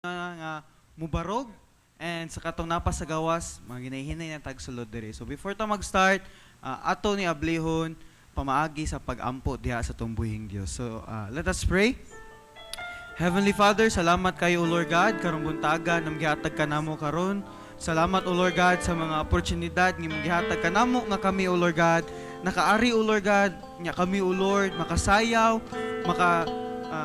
Nga mubarog and sa katong napa sa gawas, mga ginahinay na tagsulod diri. So before ta mag-start, ato ni ablihon pamaagi sa pag-ampo diha sa atong buhing Dios. So let us pray. Heavenly Father, salamat kayo, O Lord God, karong buntaga nga gihatag ka namo karon. Salamat, O Lord God, sa mga oportunidad nga imong gihatag ka namo nga kami, O Lord God, nakaari, O Lord God, nya kami, O Lord, makasayaw, maka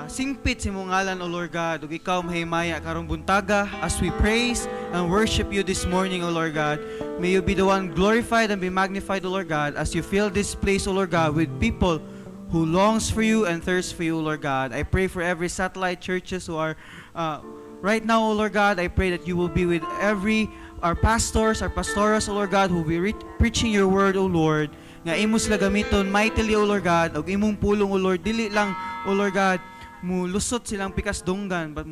singpit sa imong ngalan, O Lord God, ug ikaw mahimaya karong buntaga as we praise and worship you this morning, O Lord God. May you be the one glorified and be magnified, O Lord God, as you fill this place, O Lord God, with people who longs for you and thirsts for you, Lord God. I pray for every satellite churches who are right now, O Lord God. I pray that you will be with every our pastors, our pastoras, O Lord God, who will be preaching your word, O Lord. Nga imo sila gamiton mightily, O Lord God, ug imong pulong, O Lord, dili lang, O Lord God, mulusot silang pikas dunggan, but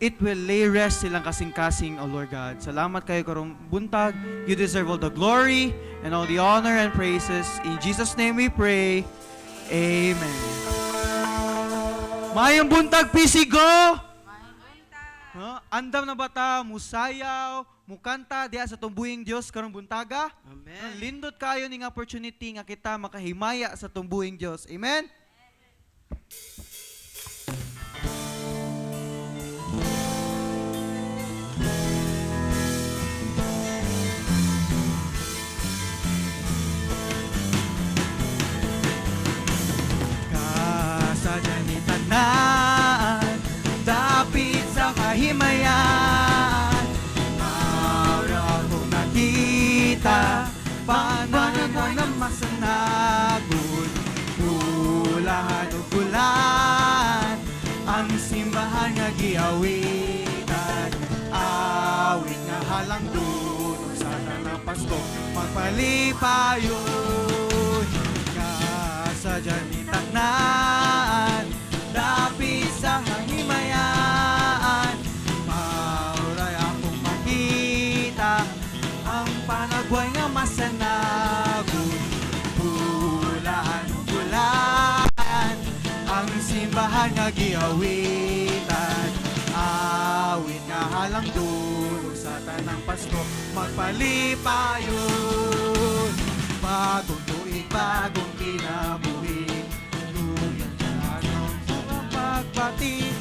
it will lay rest silang kasing-kasing, O Lord God. Salamat kayo karong buntag. You deserve all the glory and all the honor and praises. In Jesus' name we pray. Amen. Maayong buntag, PCGO! Huh? Andam na ba ta musayaw, mukanta diha sa atong buhing Dios karong buntaga? Amen. Lindot kayo ning opportunity nga kita makahimaya sa atong buhing Dios. Amen? Kasadya ni tanan, dapit sa kahimayan, Mara akong nakita, panagway na masanagod, Bulahan o bulan, ang simbahan nga giawitan, awit nga halang dunog sa tanang Pasko, magpalipayon. Kasadya ni tanan, dapit sa kahimayan, Mauray akong makita, ang panagway nga masanagod, Bulaan o bulan, ang simbahan nga giawitan, awit nga halang dulog sa tanang Pasko, magpalipayon. Bagong tuig, bagong kinabuhi, duyan sa pagbati,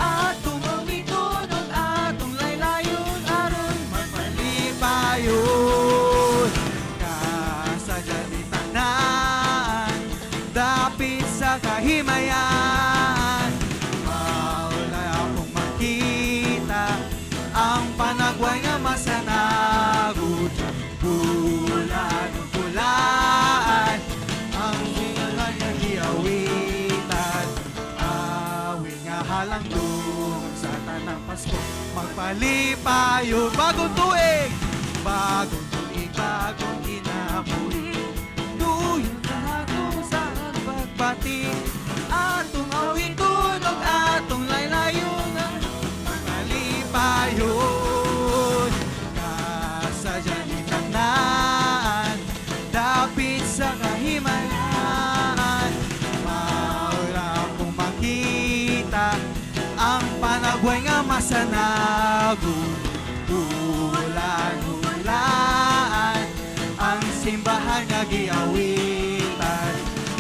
atong awiton atong laylayon, aron magpalipayon. Kasadya ni tanan, dapit sa kahimayan, maulay akong makita, ang panagway nga masanagod, bulan o bulan, ang simbahan nga giawitan, awit nga halang dungog sa tanang Pasko, magpalipayon. Bagong tuig, bagong tuig, bagong kinabuhi, duyan nato sa pagbati, atong awiton ug atong laylayon, magpalipayon. Kasadya ni tanan, dapit sa kahimayan, maura akong makita, ang panagway nga masanagod, bulan hulaan, ang simbahan nga giawitan,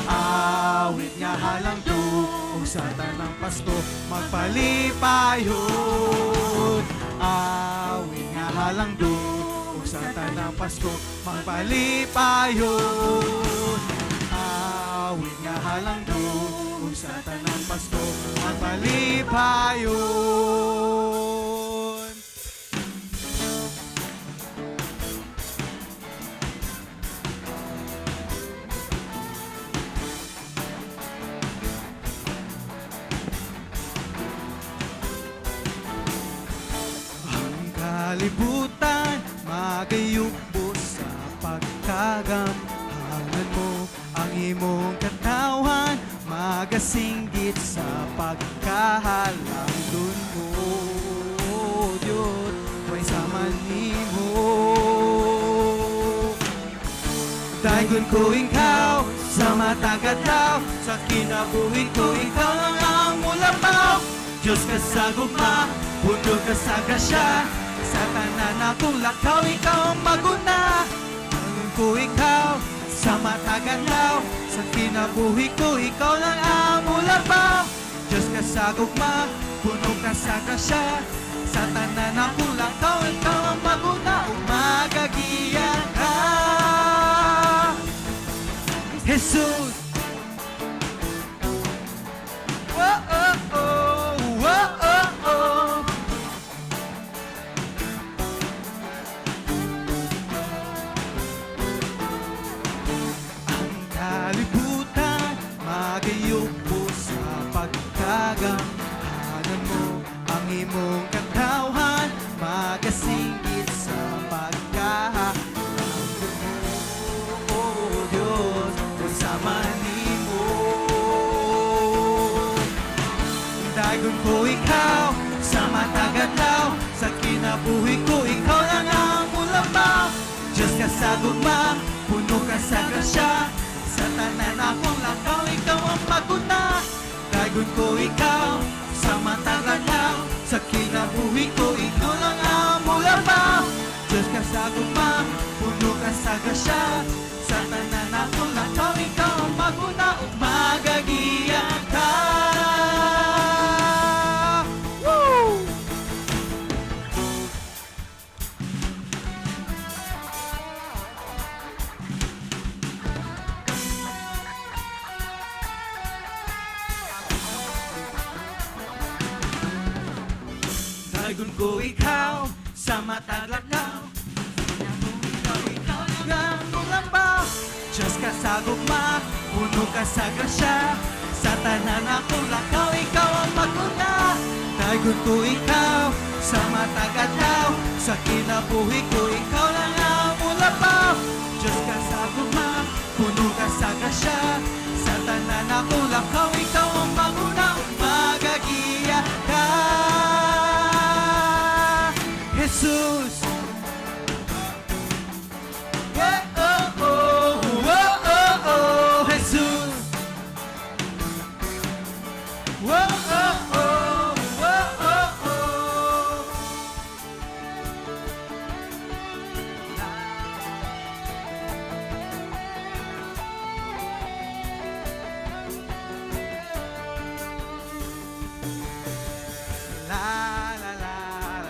awit nga halang ug sa tanang Pasko, magpalipayon. Awit nga halang ug sa tanang Pasko, magpalipayon. Awit nga halang ug sa tanang Pasko, magpalipayon. Ang kalibutan magayubo sa pagkagamhanan mo, ang imong katawhan magasinggit sa pagkahalangdon mo. Diyos, way sama nimo. Daygon ko ikaw sa matag adlaw, sa kinabuhi ko ikaw lang ang mulabaw. Diyos ka sa gugma, Puno ka sa grasya. Sa tanan akong lakaw, ikaw ang maguna. Tanong ko ikaw sa matag adlaw. Sa kinabuhi ko, ikaw lang ang mulabaw. Diyos ka sa gugma, puno ka sa grasya. Sa tanan akong lakaw, ikaw ang maguna. Umagagiya ka, Jesus. Oh. Ang kalibutan magayuko sa pagkagamhanan mo. Ang imong katawhan magasinggit sa pagkahango mo. O Diyos, kasama nimo. Dagon ko ikaw sa matag adlaw. Sa kinabuhi ko, ikaw lang ang mulabaw. Diyos ka sa gugma, puno ka sa grasya. Sa tanan akong lakaw, ikaw ang maguna. Dagon ko ikaw sa matag adlaw. Sa kinabuhi ko, ikaw lang ang mulabaw. Diyos ka sa gugma, puno ka sa grasya. Sa tanan akong lakaw, ikaw ang maguna. Ug magagiya ka. Woo! Dagon ko ikaw sa matag adlaw. Ikaw lang ang lambaw. Diyos ka sa gugma, puno ka sa grasya. Sa tanan akong lakaw, ikaw ang maguna. Dagon ko ikaw sa matag adlaw. Sa kinabuhi ko, ikaw lang ang mulabaw. Diyos ka sa gugma, puno ka sa grasya. Sa tanan akong lakaw, ikaw ang maguna. Magagiya ka, Jesus. Oh, Jesus. Oh. La la la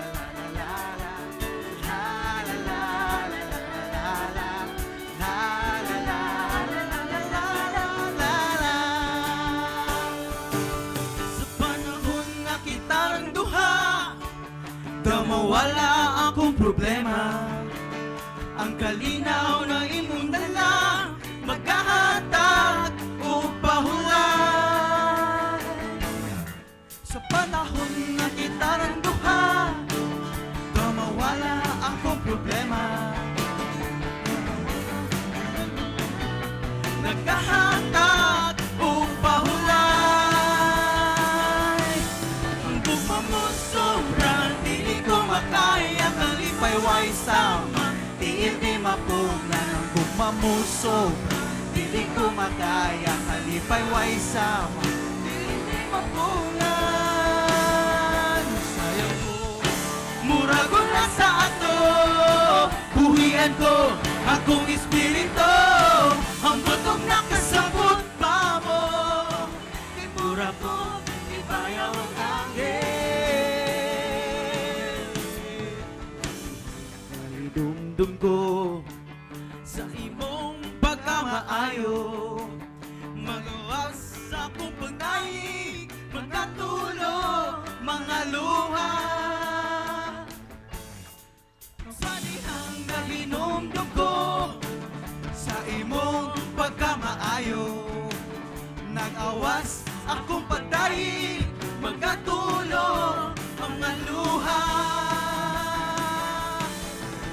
la la la la la la la la la la la la la la la la la. Sa panahon na kitarang duha, daw mawala akong problema. Ang kalinaw ng imong dala magkahatag og pahulay. Sa panahon na kitarang duha, daw mawala akong problema. Nagkahatag og pahulay. Ang gugma mo sobrang dili ko makaya. Kalipay way sama, tiil di mapugnan. Ang gugma mo sobrang dili ko makaya. Kalipay way sama, tiil di mapugnan. Sayaw ko, murag na sa ato. Buhian ko akong espiritu. Ang butong nakasabot pa mo. Kay mura ko ibayaw ang anghel. Nalidumdum ko sa imong pagkamaayo. Magawas sa akong pagdayig, magkatulog, mga luha. Sa dihang nahinumdum ko sa imong pagkamaayo, nag-awas akong pagdayig, magkatulog, mga luha.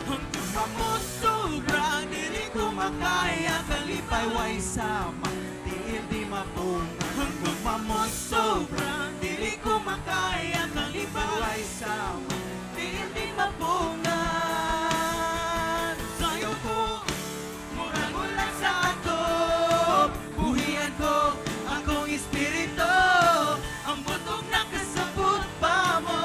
Ang gugma mo sobra, dili ko makaya. Kalipay way sama, tiil di mapunga. Ang gugma mo sobra, dili ko makaya. Kalipay way sama, tiil di mapungan. Sayo ko, murag ulan sa ato. Buhian ko akong espiritu. Ang butong nakasabot pa mo.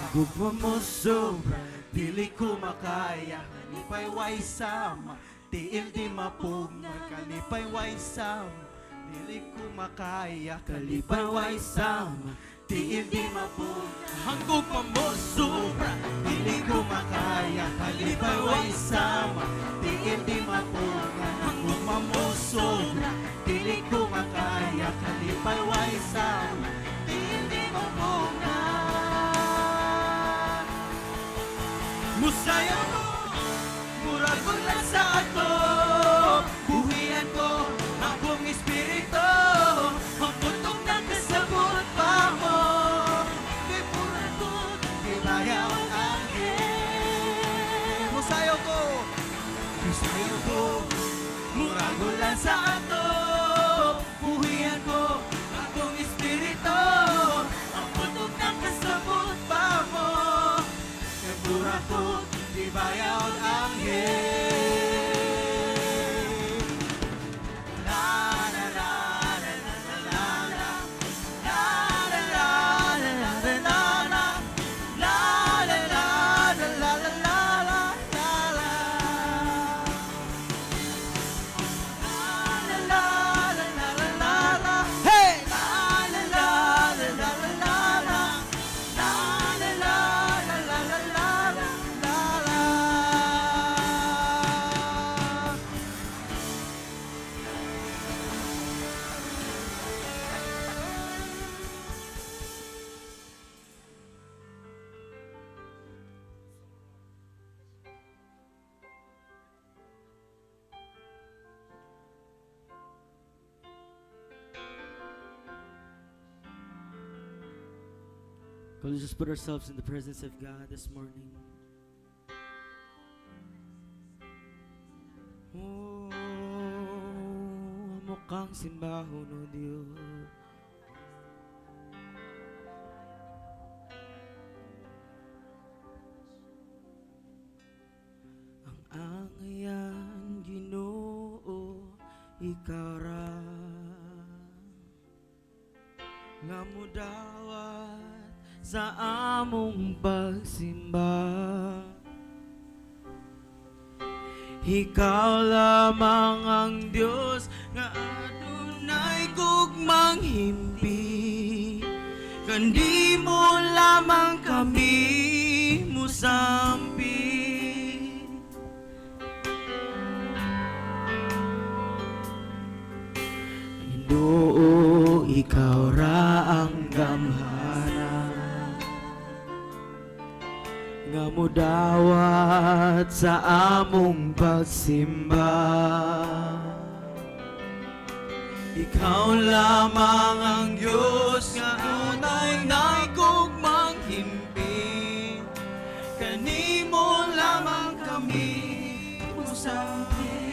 Gugma mo sobra, dili ko makaya. Kalipay way sama, tiil di mapugnan. Kalipay way sama, dili ko makaya. Kalipay way sama, tiil di mapugnan. Ang gugma mo sobra, dili ko makaya. Kalipay way sama, tiil di mapugnan. Ang gugma mo sobra, dili ko makaya. Kalipay way sama, tiil di mapugnan. Musayaw ko, murag ulan sa ato. Buhian ko, akong espiritu. Ang putok ng kasabot pa mo. Di puragot, di bayaw anghel. Musayaw ko, musayaw ko, Murag ulan sa ato. Buhian ko, akong espiritu. Ang putok ng kasabot pa mo. Di puragot, di bayaw anghel. La la la la la la la. La la la la la la la. La la la la la la la la la. La la la la la la la. Hey! La la la la la la la la. La la la la la la la la la. Come, let's just put ourselves in the presence of God this morning. Oh, amo kang simbahon, O Diyos. Ang angayan, Ginoo, ikaw ra nga mudawat sa among pagsimba. Ikaw lamang ang Diyos nga adunay gugmang himpi. Kanimo lamang kami musampi. Ginoo, ikaw ra ang gamhanan nga mudawat sa among pagsimba. Ikaw lamang ang Diyos nga adunay gugmang himpi. Kanimo lamang kami musampi.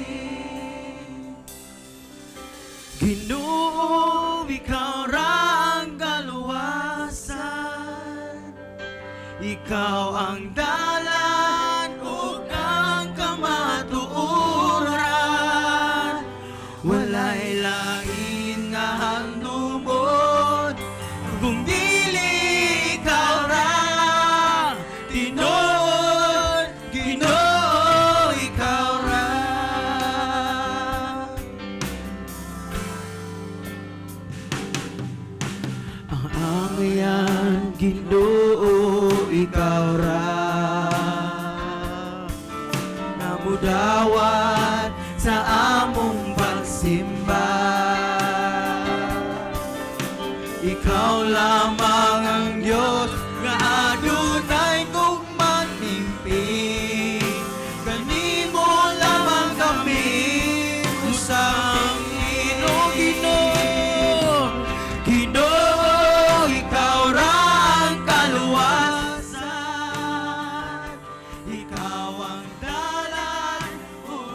Ginoo, ikaw ra ang galuwasan. Ikaw ang dalan ug ang kamatuoran. Walay lain nga handumon kung dili ikaw ra. Tinuod, Ginoo, ikaw ra. Ang angayan, Ginoo, ikaw ra nga mudawat sa among pagsimba. Ikaw lamang ang Diyos nga adunay gugmang himpi. Kanimo lamang kami musampi. Ginoo, Ginoo, ikaw ra ang kaluwasan. Ikaw ang dalan ug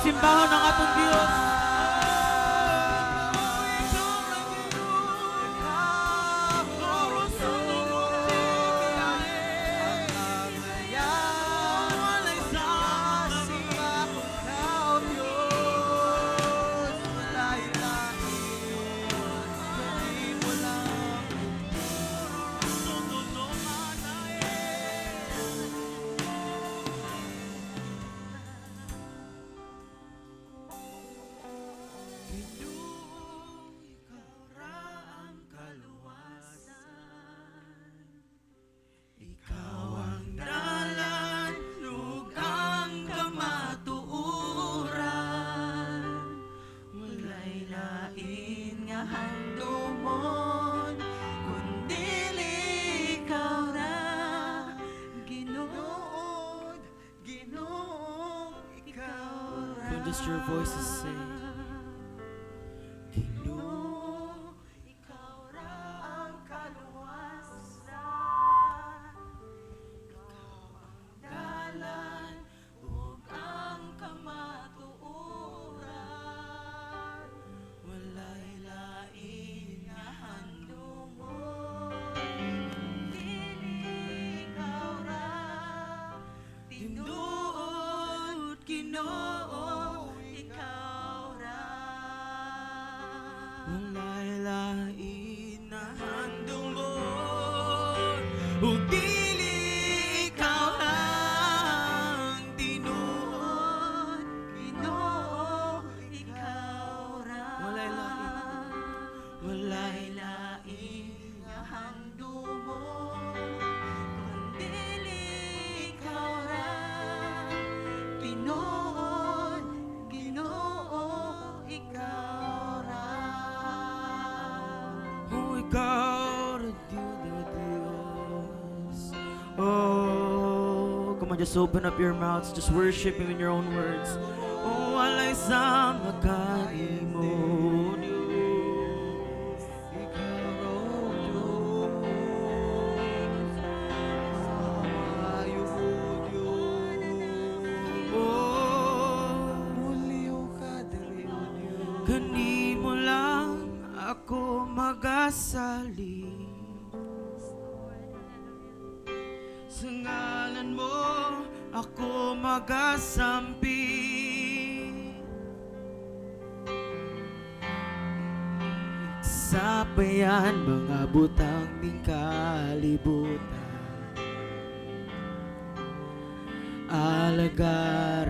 Simbahon ang atong Dios. Ikaw ang dalan ug ang kamatuoran. Walay lain nga handumon kun dili ikaw ra, Ginoo, Ginoo, ikaw ra. Come, just your voices say. Ginoo, ikaw ra ang kaluwasan. Ikaw ang dalan ug ang kamatuoran. Walay lain nga handumon dili ikaw ra. Tinuod, Ginoo, ikaw ra. Walay lain na handumon ug dili ikaw ang Tinuod, Ginoo, ikaw ra. Walay lain. Walay lain nga handumon kun dili ikaw ra. Tinuod, Ginoo, ikaw ra. Oh, ikaw ra Dios. Oh, come on, just open up your mouths. Just worship Him in your own words. Oh, walay sama kanimo, Diyos. Ikaw, O Diyos. Maayo mo, Diyos. Oh, Muliw ka diri, O Diyos. kanimo lang ako magasalig. Sa ngalan mo ako magasampi. Sa payan mga butang ning kalibutan, alagaran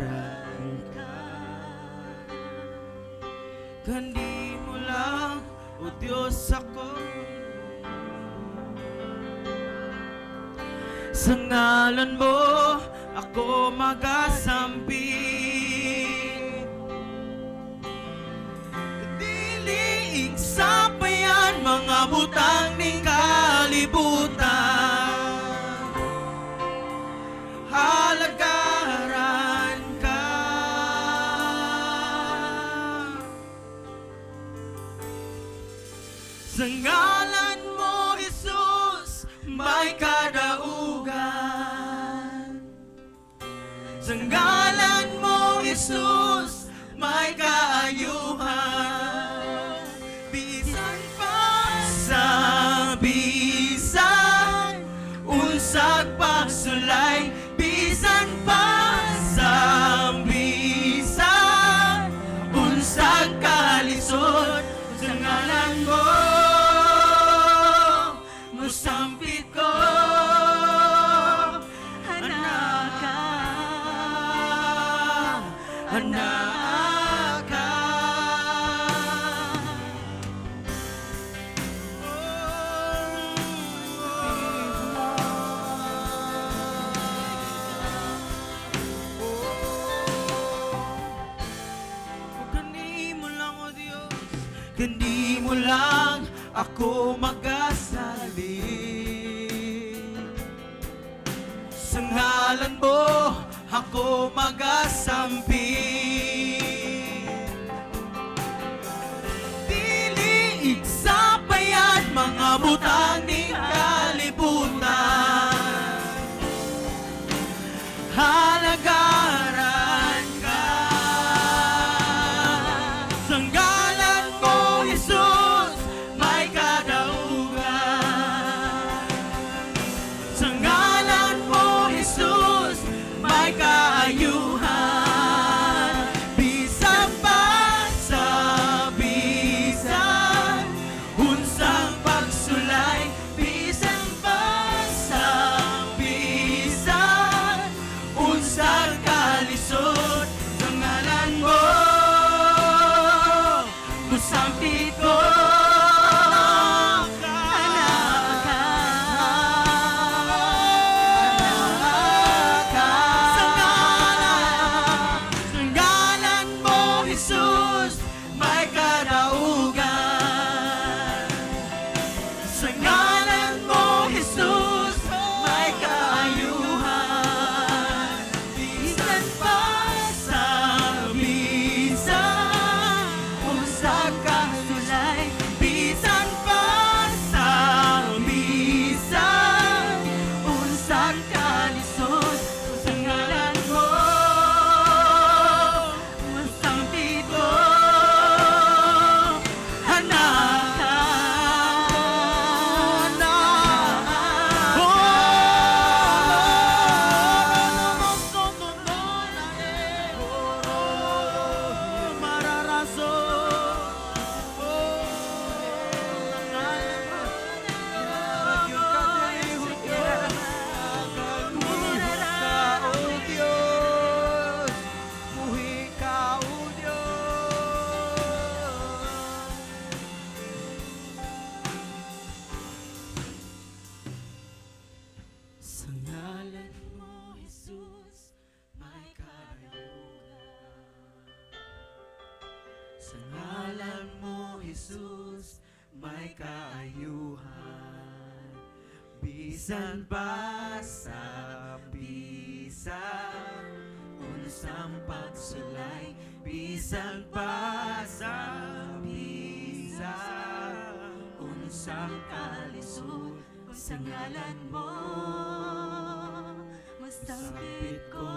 ka. Kanimo lang, O Diyos, ako. Sa ngalan mo ako magasampi. Dili sapayan mga butang ning kalibutan, halagaran ka. Sa ngalan mo, Jesus, may kadaugan. Sa ngalan mo, Jesus, may kaayuhan. Bisan pa sa bisan unsag pagsulay, bisan pa sa bisan unsag kalisod, sa ngalan mo musampit ko. Anak ka, anak ka. Oh, kanimo lang, O Diyos, kanimo lang ako magasalig. Sa ngalan mo ako magasampi. Dili sapayan mga butang ning kalibutan, halagaran ka. Bisan pa sa bisan unsang pagsulay, bisan pa sa bisan unsang kalisod, sa ngalan mo masampit ko,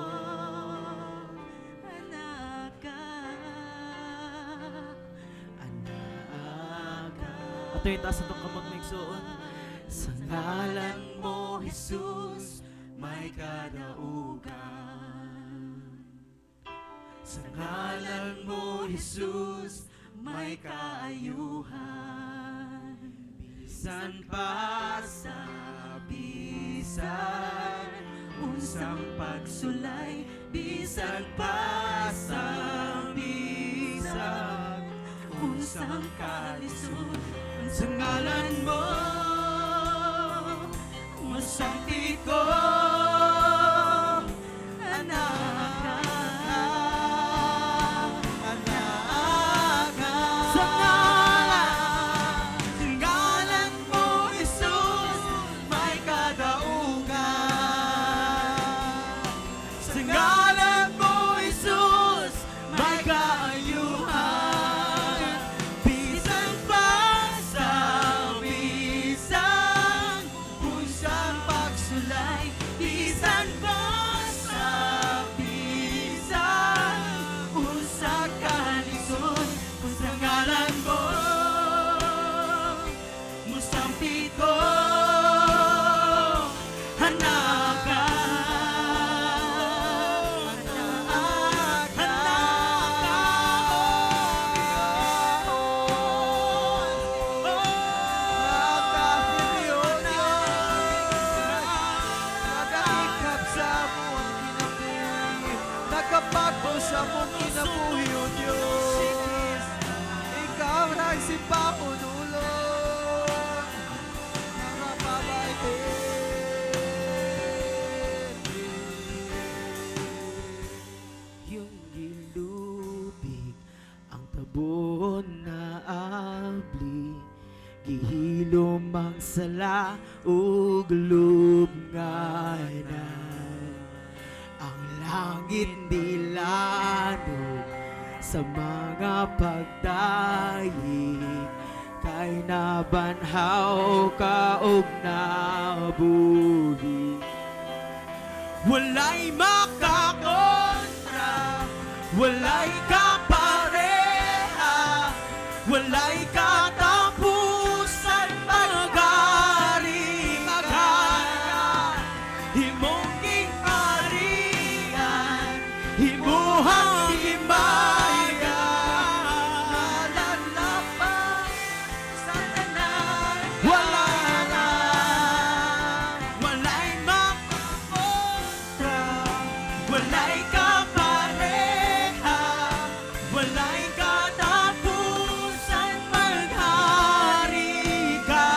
anaa ka. Anaa ka. Ato itaas atong kamot, mga igsuon. Sa ngalan mo, Jesus, may kadaugan. Sa ngalan mo, Jesus, may kaayuhan. Bisan pa sa bisan unsang pagsulay, bisan pa sa bisan unsang kalisod, sa ngalan mo masampit ko, anaa ka. Anaa ka. Sa ngalan mo, Jesus, may kadaugan. Sa ngalan mo, Jesus, may kaayuhan. Bisan pa sa bisan unsang pagsulay, bisan pa sa bisan unsa kalisod, kung sa ngalan mo musampit ko, anaa ka. Anaa ka. Anaa ka. Oh, Nagahiliyon. Nagahikap sa among kinabuhi, Nakapagbo sa among kinabuhi, O Diyos. Ikaw ra'y simbahon ulon. Narapabay. Yung gilubig ang tabon na abli, gihilom ang sala ug lubnganan. Ang langit nilanog sa mga pagdayik kay nabanhaw ka og nabuhi. Walay makakontra, walay kapareha, walay katapusan, maghari ka. Imong gingharian, imuhang himaya. Nalalapas sa tanan, wala na, walay makakontra, walay kapareha, walay katapusan, maghari ka.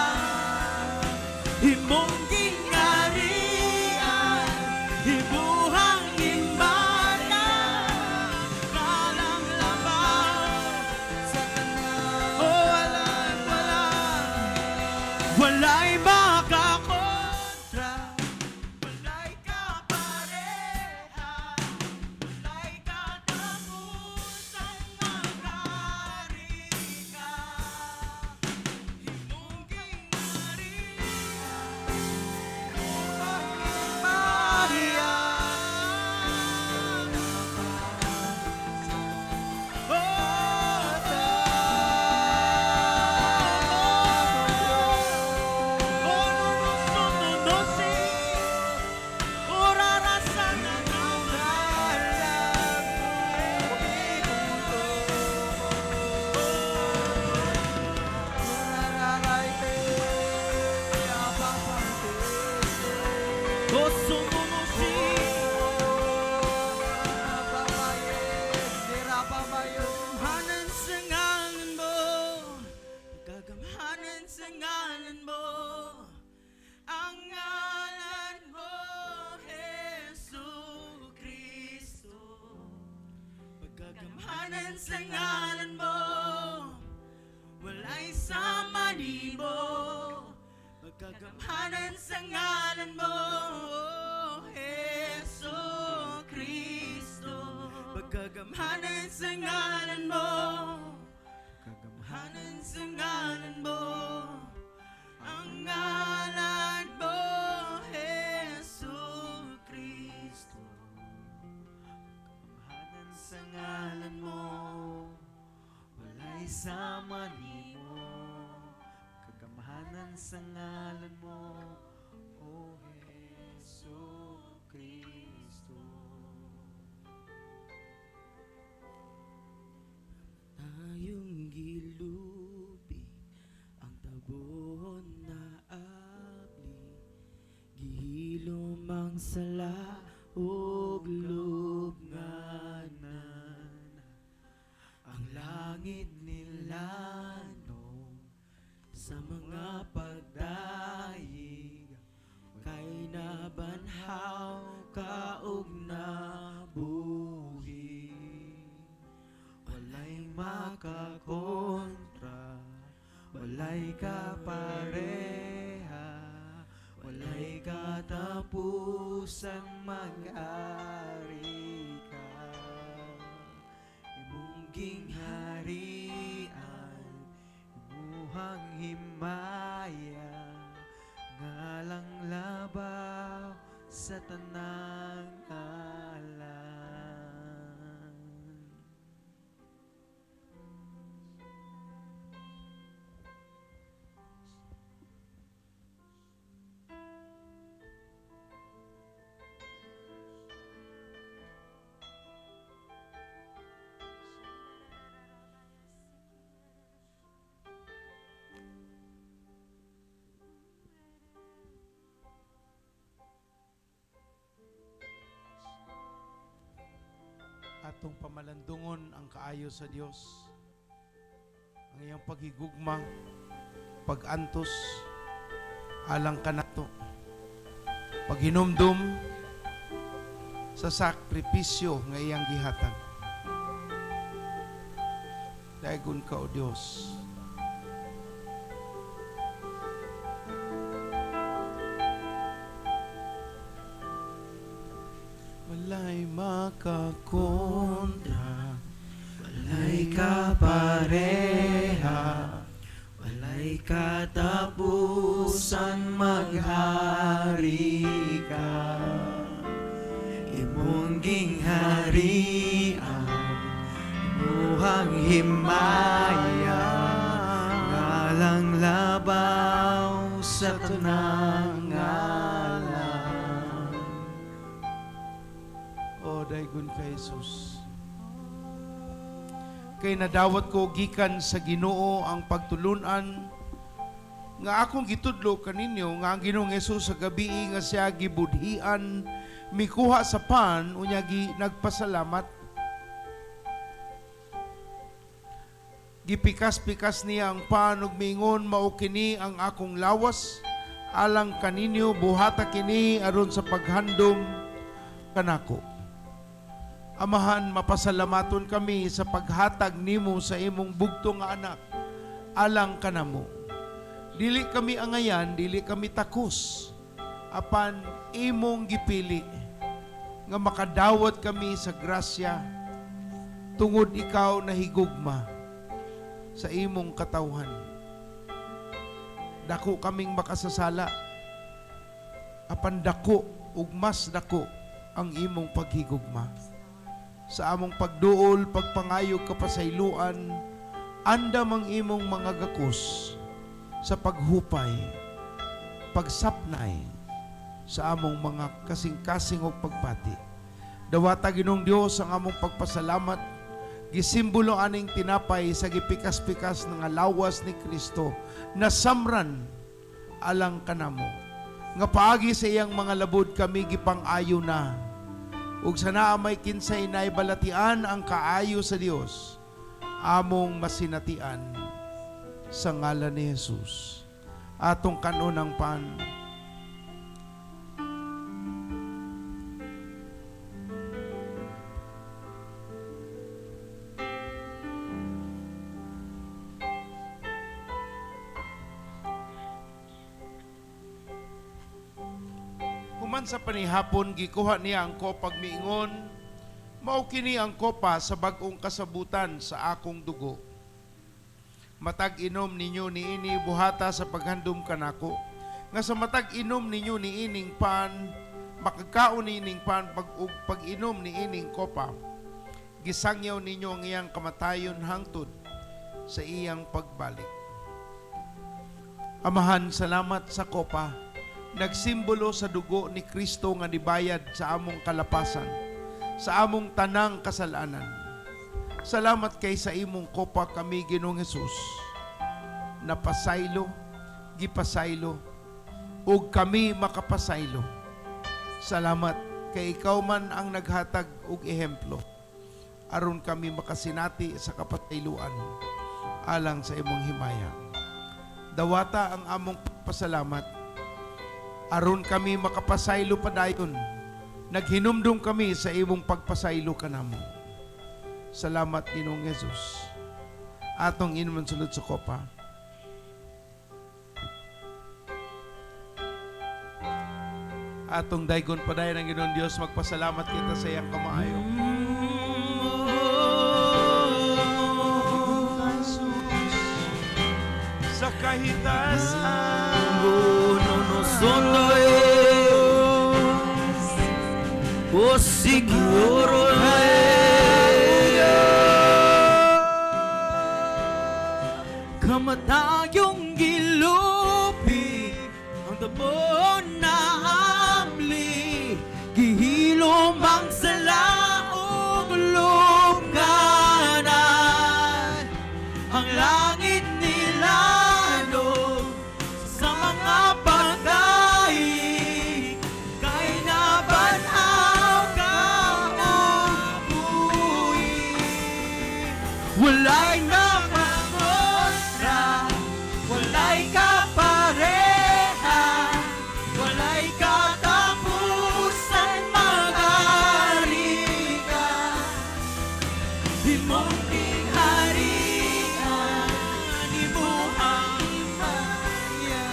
Imong gingharian, imuhang himaya, kalang labaw sa tanan. Oh, wala, wala. Walay makakontra, walay kapareha, walay katapusan, maghari ka. Imong gingharian, Maria. Oh, oh, no, no, no, si. Ora sana na. Oso no no si. Gamhanan sa ngalan mo, pagkagamhanan sa ngalan mo, ang ngalan mo, Hesu Kristo. Pagkagamhanan sa ngalan mo, walay sama nimo. Pagkagamhanan sa ngalan mo, Heso Kristo. Pagkagamhanan sa ngalan mo, kagamhanan sa ngalan mo, ang ngalan mo, Heso Kristo. Kagamhanan sa ngalan mo, walay sama nimo. Kagamhanan sa ngalan mo, O Heso Kristo. Tayong gilubi ang tabon na abli, gihilom ang sala ug lubnganan. Ang langit nilanog sa mga pagdayeg, kay nabanhaw ka og nabuhi. Walay makakontra, walay kapareha, walay katapusang mag-ari ka. Imong gingharian, imuhang himaya, ngalang labaw sa tanang ngalan. Atong pamalandungon ang kaayo sa Dios, ang iyang paghigugma, pagantos alang kanato, paghinumdum sa sakripisyo nga iyang gihatag. Daygon ka, O Dios. Walay makakontra, walay kapareha, walay katapusang maghari ka. Imong gingharian, imuhang himaya, ngalang labaw sa tanang ngalan. O daygon kay Jesus. Kay nadawat ko gikan sa Ginoo ang pagtulunan nga akong gitudlo kaninyo, nga ang Ginoong Hesus sa gabii nga siya gibudhian, mikuha sa pan, unya gi nagpasalamat. Gipikas-pikas niya ang pan ug miingon, "Mao kini ang akong lawas alang kaninyo, buhata kini aron sa paghandom kanako." Amahan, mapasalamaton kami sa paghatag nimo sa imong bugto nga anak alang kanamo. Dili kami angayan, dili kami takos, apan imong gipili nga makadawat kami sa grasya tungod ikaw nahigugma sa imong katawhan. Dako kaming makasasala, apan dako ug mas dako ang imong paghigugma. Sa among pagduol, pagpangayo, kapasayloan, andam ang imong mga gakos sa paghupay, pagsapnay sa among mga kasing-kasing ug pagpati. Dawata, Ginoong Dios, ang among pagpasalamat. Gisimbolo aning tinapay sa gipikas-pikas nga lawas ni Kristo na samran alang kanamo. Nga paagi sa iyang mga labod kami gipang-ayo na. Ug sa naa may kinsay naay balatian ang kaayo sa Dios, among masinatian sa ngalan ni Jesus. Atong kanon ang pan. Human sa panihapon, gikuha niya ang kopa ug miingon, "Mao kini ang kopa sa bag-ong kasabutan sa akong dugo. Matag inom ninyo niini, buhata sa paghandom kanako. Nga sa matag inom ninyo niining pan, makagkaon niining pan pag ug pag-inom niining kopa, gisangyaw ninyo ang iyang kamatayon hangtod sa iyang pagbalik." Amahan, salamat sa kopa. Nagsimbolo sa dugo ni Kristo nga nibayad sa among kalapasan, sa among tanang kasalanan. Salamat kay sa imong kopa kami, Ginoong Hesus, napasaylo, gipasaylo, ug kami makapasaylo. Salamat kay ikaw man ang naghatag og ehemplo aron kami makasinati sa kapatayluan alang sa imong himaya. Dawata ang among pasalamat aron kami makapasaylo padayon. Naghinumdum kami sa imong pagpasaylo kanamo. Salamat, Ginoong Jesus. Atong inuman sulod sa kopa. Atong daygon padayon ang Ginoong Dios, magpasalamat kita sa iyang kamaayo. Jesus, sa kahitasan. No, no sono o sicuro. Kamatayong gilupi ang tabon na amli, gihilom ang sala ug lupkanan, ang langit nilanog sa mga patay kay nabanhaw kang nabuhi. Walay nakakontra, walay kapareha, walay katapusan, maghari ka. Imong gingharian, imuhang himaya,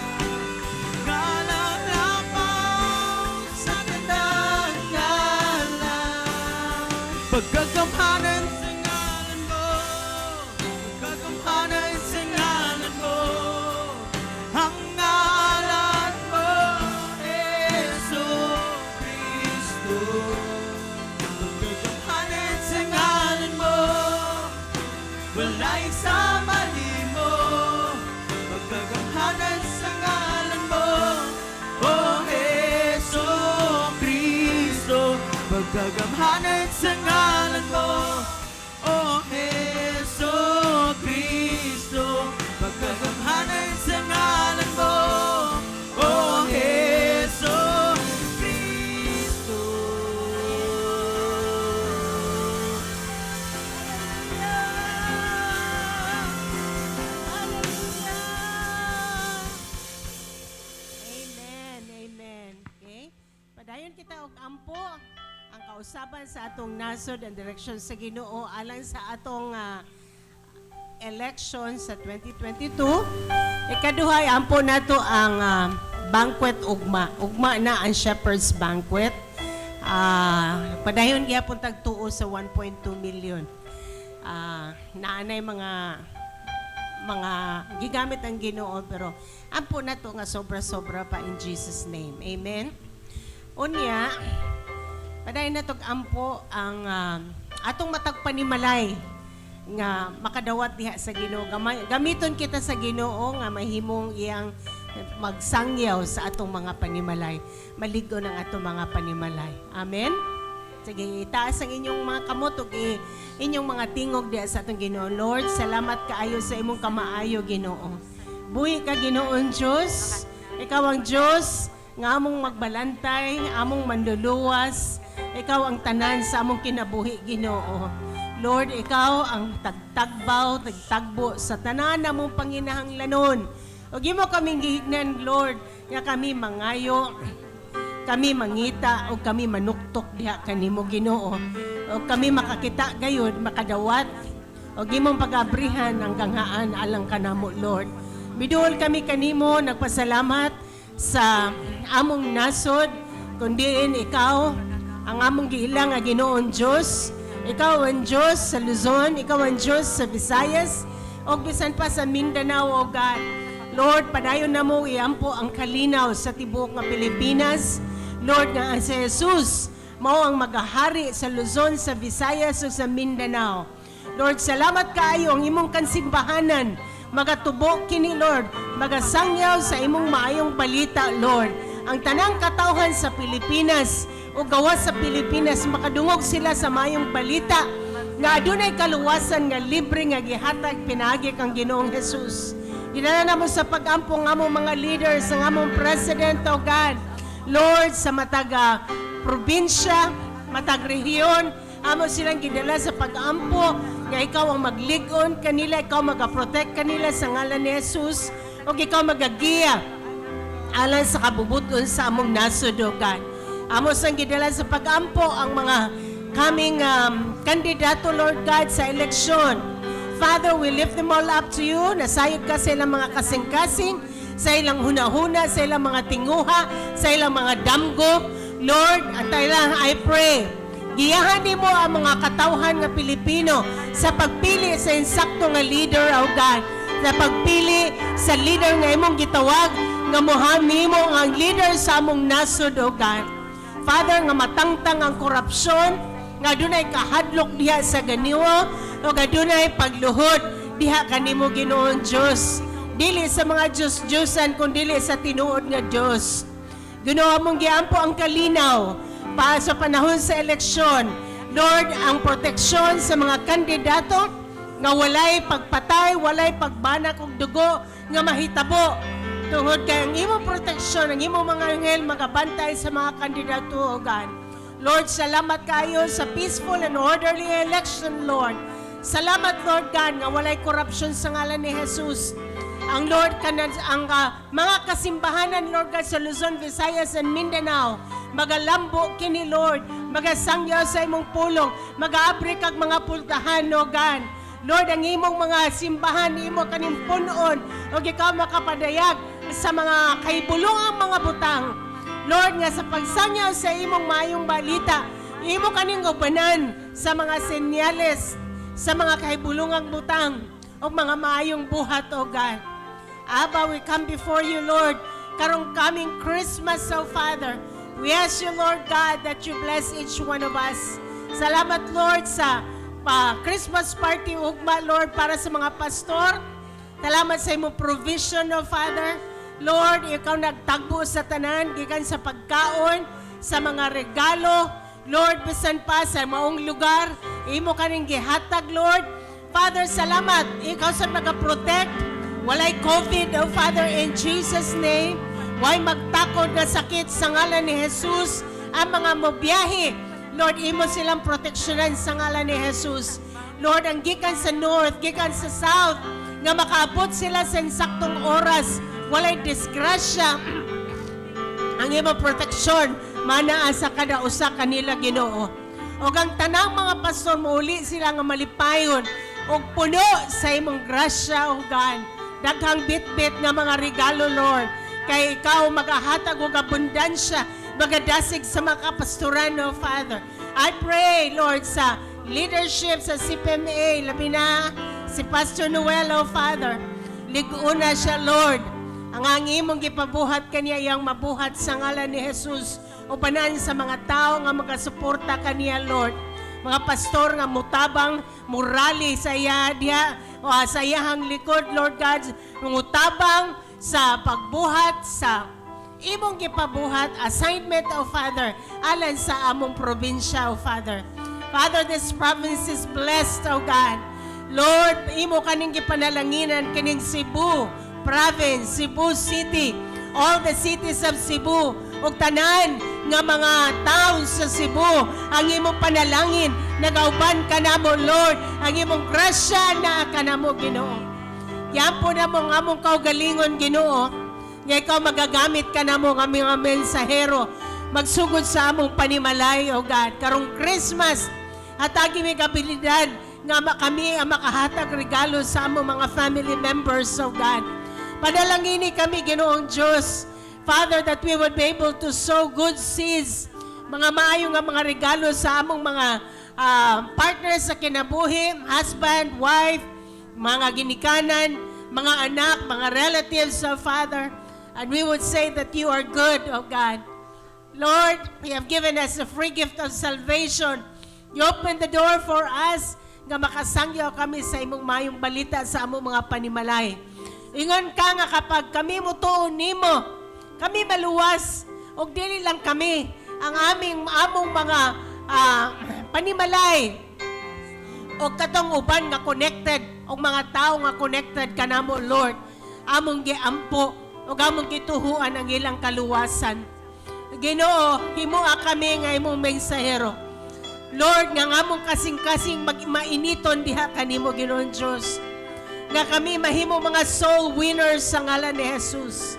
Kalalapaw sa tanang ngalan. Pagkagamhanan sa ngalan mo, pagkagamhanan sa ngalan mo, ang ngalan mo, Hesu Kristo. Pagkagamhanan sa ngalan mo, walay sama nimo. Pagkagamhanan sa ngalan mo, O Hesu Kristo. Pagkagamhanan sa ngalan mo, O Hesu Kristo. Pagkagamhanan sa ngalan mo, O Hesu Kristo. Hallelujah! Amen. Amen. Okay? Padayon kita og ampo ang kausaban sa atong nasod and direksyon sa Ginoo alang sa atong election sa 2022. Ikaduha, ampo nato ang banquet ugma. Ugma na ang Shepherd's Banquet. Padayon gyapon tagtuo sa 1.2 million. Naanay mga gigamit ang Ginoo, pero ampo na to nga sobra-sobra pa in Jesus' name. Amen. Unya, padayon na tog ampo ang atong matag panimalay nga makadawat diha sa Ginoo. Gamiton kita sa Ginoo nga mahimong iyang magsangyaw sa atong mga panimalay. Maligo ng atong mga panimalay. Amen. Sige, itaas ang inyong mga kamot ug inyong mga tingog diha sa atong Ginoo. Lord, salamat kaayo sa imong kamaayo, Ginoo. Buhi ka, Ginoon Dios. Ikaw ang Dios nga among magbalantay, among manluluwas. Ikaw ang tanan sa among kinabuhi, Ginoo. Lord, ikaw ang tagtagbaw, tagtagbo sa tanan namong panginahanglanon. Ug imo kaming gihignan, Lord, nga kami mangayo, kami mangita o kami manuktok diha kanimo, Ginoo. O kami makakita gayud, makadawat o imong pagabrihan ang ganghaan alang kanamo, Lord. Miduol kami kanimo, nagpasalamat sa among nasod. Kundi ikaw ang among giila nga Ginoong Dios. Ikaw ang Dios sa Luzon, ikaw ang Dios sa Visayas, ug bisan pa sa Mindanao, O God. Lord, padayon namo iampo ang kalinaw sa tibuok nga Pilipinas. Lord, nga ang si Jesus mao ang magahari sa Luzon, sa Visayas ug sa Mindanao. Lord, salamat kaayo ang imong kansimbahanan. Magatubo kini, Lord, magasangyaw sa imong maayong balita, Lord. Ang tanang katawhan sa Pilipinas o gawas sa Pilipinas, makadungog sila sa maayong balita nga adunay kaluwasan nga libre nga gihatag pinaagi kang Ginoong Jesus. Gidala namo sa pag-ampo ang among mga leaders, ang among president, O God. Lord, sa matag probinsya, matag rehiyon, amo silang gidala sa pag-ampo nga ikaw ang maglig-on kanila, ikaw magaprotect kanila sa ngalan ni Jesus, ug ikaw magagiya alang sa kabubuton sa among nasod, O God. Amo sang gidala sa pag-ampo ang mga coming kandidato, Lord God, sa eleksyon. Father, we lift them all up to you. Nasayod ka sa ilang mga kasing-kasing, sa ilang hunahuna, sa ilang mga tinguha, sa ilang mga damgo. Lord, at lang, I pray, giyahan nimo ang mga katawhan nga Pilipino sa pagpili sa insakto nga leader, O God. Sa pagpili sa leader nga imong gitawag, nga muha nimo ang leader sa among nasod, O God. Father, nga matangtang ang korupsyon, nga dunay kahadlok diha sa Ginoo, o nga dunay pagluhod diha kanimo, Ginoong Dios. Dili sa mga Diyos-Diyosan, kun dili sa tinuod nga Dios. Ginoo, among giampo ang kalinaw pa sa panahon sa eleksyon. Lord, ang proteksyon sa mga kandidato nga walay pagpatay, walay pagbanak og dugo nga mahitabo. Tungod kay ang imong proteksyon, ang imong mga anghel magabantay sa mga kandidato, O God. Lord, salamat kayo sa peaceful and orderly election, Lord. Salamat, Lord God, nga walay korupsyon sa ngalan ni Jesus. Ang Lord, kanan, ang mga kasimbahanan, Lord God, sa Luzon, Visayas, and Mindanao, magalambo kini, Lord, magasangyaw sa imong pulong, magaabri kag mga pultahan, O God. Lord, ang imong mga simbahan, imo kaning punon, ug ikaw makapadayag sa mga kahibulongang mga butang. Lord, nga sa pagsangyaw sa imong maayong balita, imo kaning ubanan sa mga senyales, sa mga kahibulongang butang, o mga maayong buhat, O God. Abba, we come before you, Lord, karong coming Christmas, O Father. We ask you, Lord God, that you bless each one of us. Salamat, Lord, sa pa Christmas party ugma, Lord, para sa mga pastor. Salamat sa imong provision, O Father. Lord, ikaw nagtagbo sa tanan, gikan sa pagkaon, sa mga regalo. Lord, bisan pa sa maong lugar, imo kaning gihatag, Lord. Father, salamat. Ikaw sa magaprotect. Walay COVID, O Father, in Jesus' name. Way magtakod nga sakit sa ngalan ni Jesus. Ang mga mobiyahe, Lord, imo silang proteksyonan sa ngalan ni Jesus. Lord, ang gikan sa north, gikan sa south, nga makaabot sila sa insaktong oras, walay disgrasya, ang imong proteksyon manaa sa kada usa kanila, Ginoo. Ug ang tanang mga pastor muuli sila nga malipayon ug puno sa imong grasya, O God. Daghang bitbit nga mga regalo, Lord. Kay ikaw magahatag og abundansya, magadasig sa mga kapastoran, O Father. I pray, Lord, sa leadership sa CPMA, labi na si Pastor Noel, O Father. Lig-una siya, Lord. Ang imong gipabuhat kaniya iyang mabuhat sa ngalan ni Jesus. Ubanan sa mga tao nga magasuporta kaniya, Lord. Mga pastor nga mutabang murali sa iya diha o sa iyahang likod, Lord God, mutabang sa pagbuhat sa imong gipabuhat assignment, O Father, alang sa among probinsya, O Father. Father, this province is blessed, O God. Lord, imo kaning gipanalanginan kining Cebu province, Cebu City, all the cities of Cebu, ug tanan nga mga towns sa Cebu, ang imong panalangin, nagauban ka namo, Lord, ang imong grasya naa kanamo, Ginoo. Giampo namo ang among kaugalingon, Ginoo, nga ikaw magagamit ka namo nga mga mensahero, magsugod sa among panimalay, O God. Karong Christmas, hatagi mi abilidad nga kami ang makahatag regalo sa among mga family members, O God. Panalangini kami, Ginoong Diyos. Father, that we would be able to sow good seeds, mga maayo nga mga regalo sa among mga partners sa kinabuhi, husband, wife, mga ginikanan, mga anak, mga relatives, oh Father. And we would say that you are good, oh God. Lord, you have given us a free gift of salvation. You opened the door for us nga makasangyo kami sa imong mayong balita sa among mga panimalay. Ingon ka nga kapag kami mutuo nimo, kami maluwas og dili lang kami ang aming among mga panimalay o katong uban nga connected og mga tao nga connected kanamo, Lord, among giampo ug among gituhuan ang ilang kaluwasan. Ginoo, himoa kami nga imong mensahero, Lord, nga ang among kasing-kasing mag mainiton diha kanimo, Ginoong Dios, nga kami mahimo mga soul winners sa ngalan ni Jesus.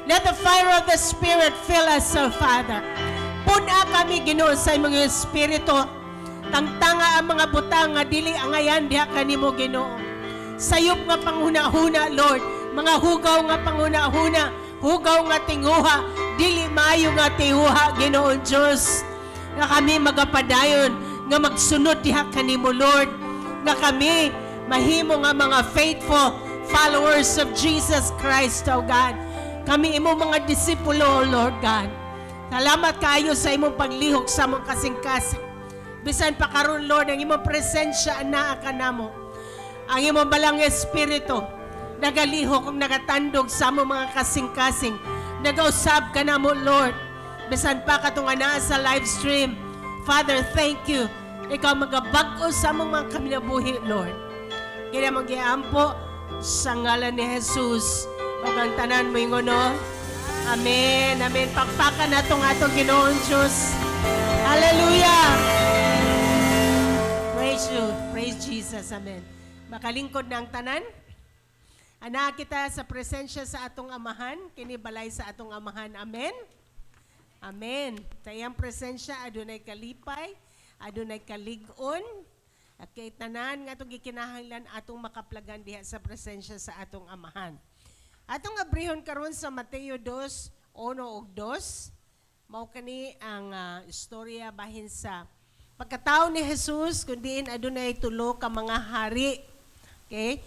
Let the fire of the Spirit fill us, O Father. Pun-a kami, Ginoo, sa imong Espiritu. Tangtanga ang mga butang nga dili angayan diha kanimo, Ginoo. Sayop nga panghuna-huna, Lord. Mga hugaw nga panghuna-huna, hugaw nga tinguha, dili maayo nga tinguha, Ginoong Diyos. Nga kami magapadayon, nga magsunod diha kanimo, Lord. Nga kami mahimo nga mga faithful followers of Jesus Christ, O God. Kami imo mga disipulo, O Lord God. Salamat kaayo sa imong paglihok sa among kasing-kasing. Bisan pa karon, Lord, ang imong presensya anaa kanamo. Ang imong balang Espiritu nagalihok ug nagatandog sa among mga kasing-kasing. Nagausab ka namo, Lord. Bisan pa katong anaa sa live stream. Father, thank you. Ikaw magabag-o sa among mga kinabuhi, Lord. Kaya magiampo sa ngalan ni Jesus. Ug ang tanan moingon, no? Amen. Amen. Pakpakan natong atong Ginoong Diyos. Hallelujah. Praise you. Praise Jesus. Amen. Makalingkod na ang tanan. Anaa kita sa presensya sa atong Amahan, kini balay sa atong Amahan. Amen. Amen. Sa iyang presensya adunay kalipay, adunay kalig-on. At kay tanan nga atong gikinahanglan atong makaplagan diha sa presensya sa atong Amahan. Atong abrihon karon sa Mateo 2, 1 ug 2. Mao kani ang istorya bahin sa pagkatao ni Jesus, kun diin adunay tulo ka mga hari. Okay?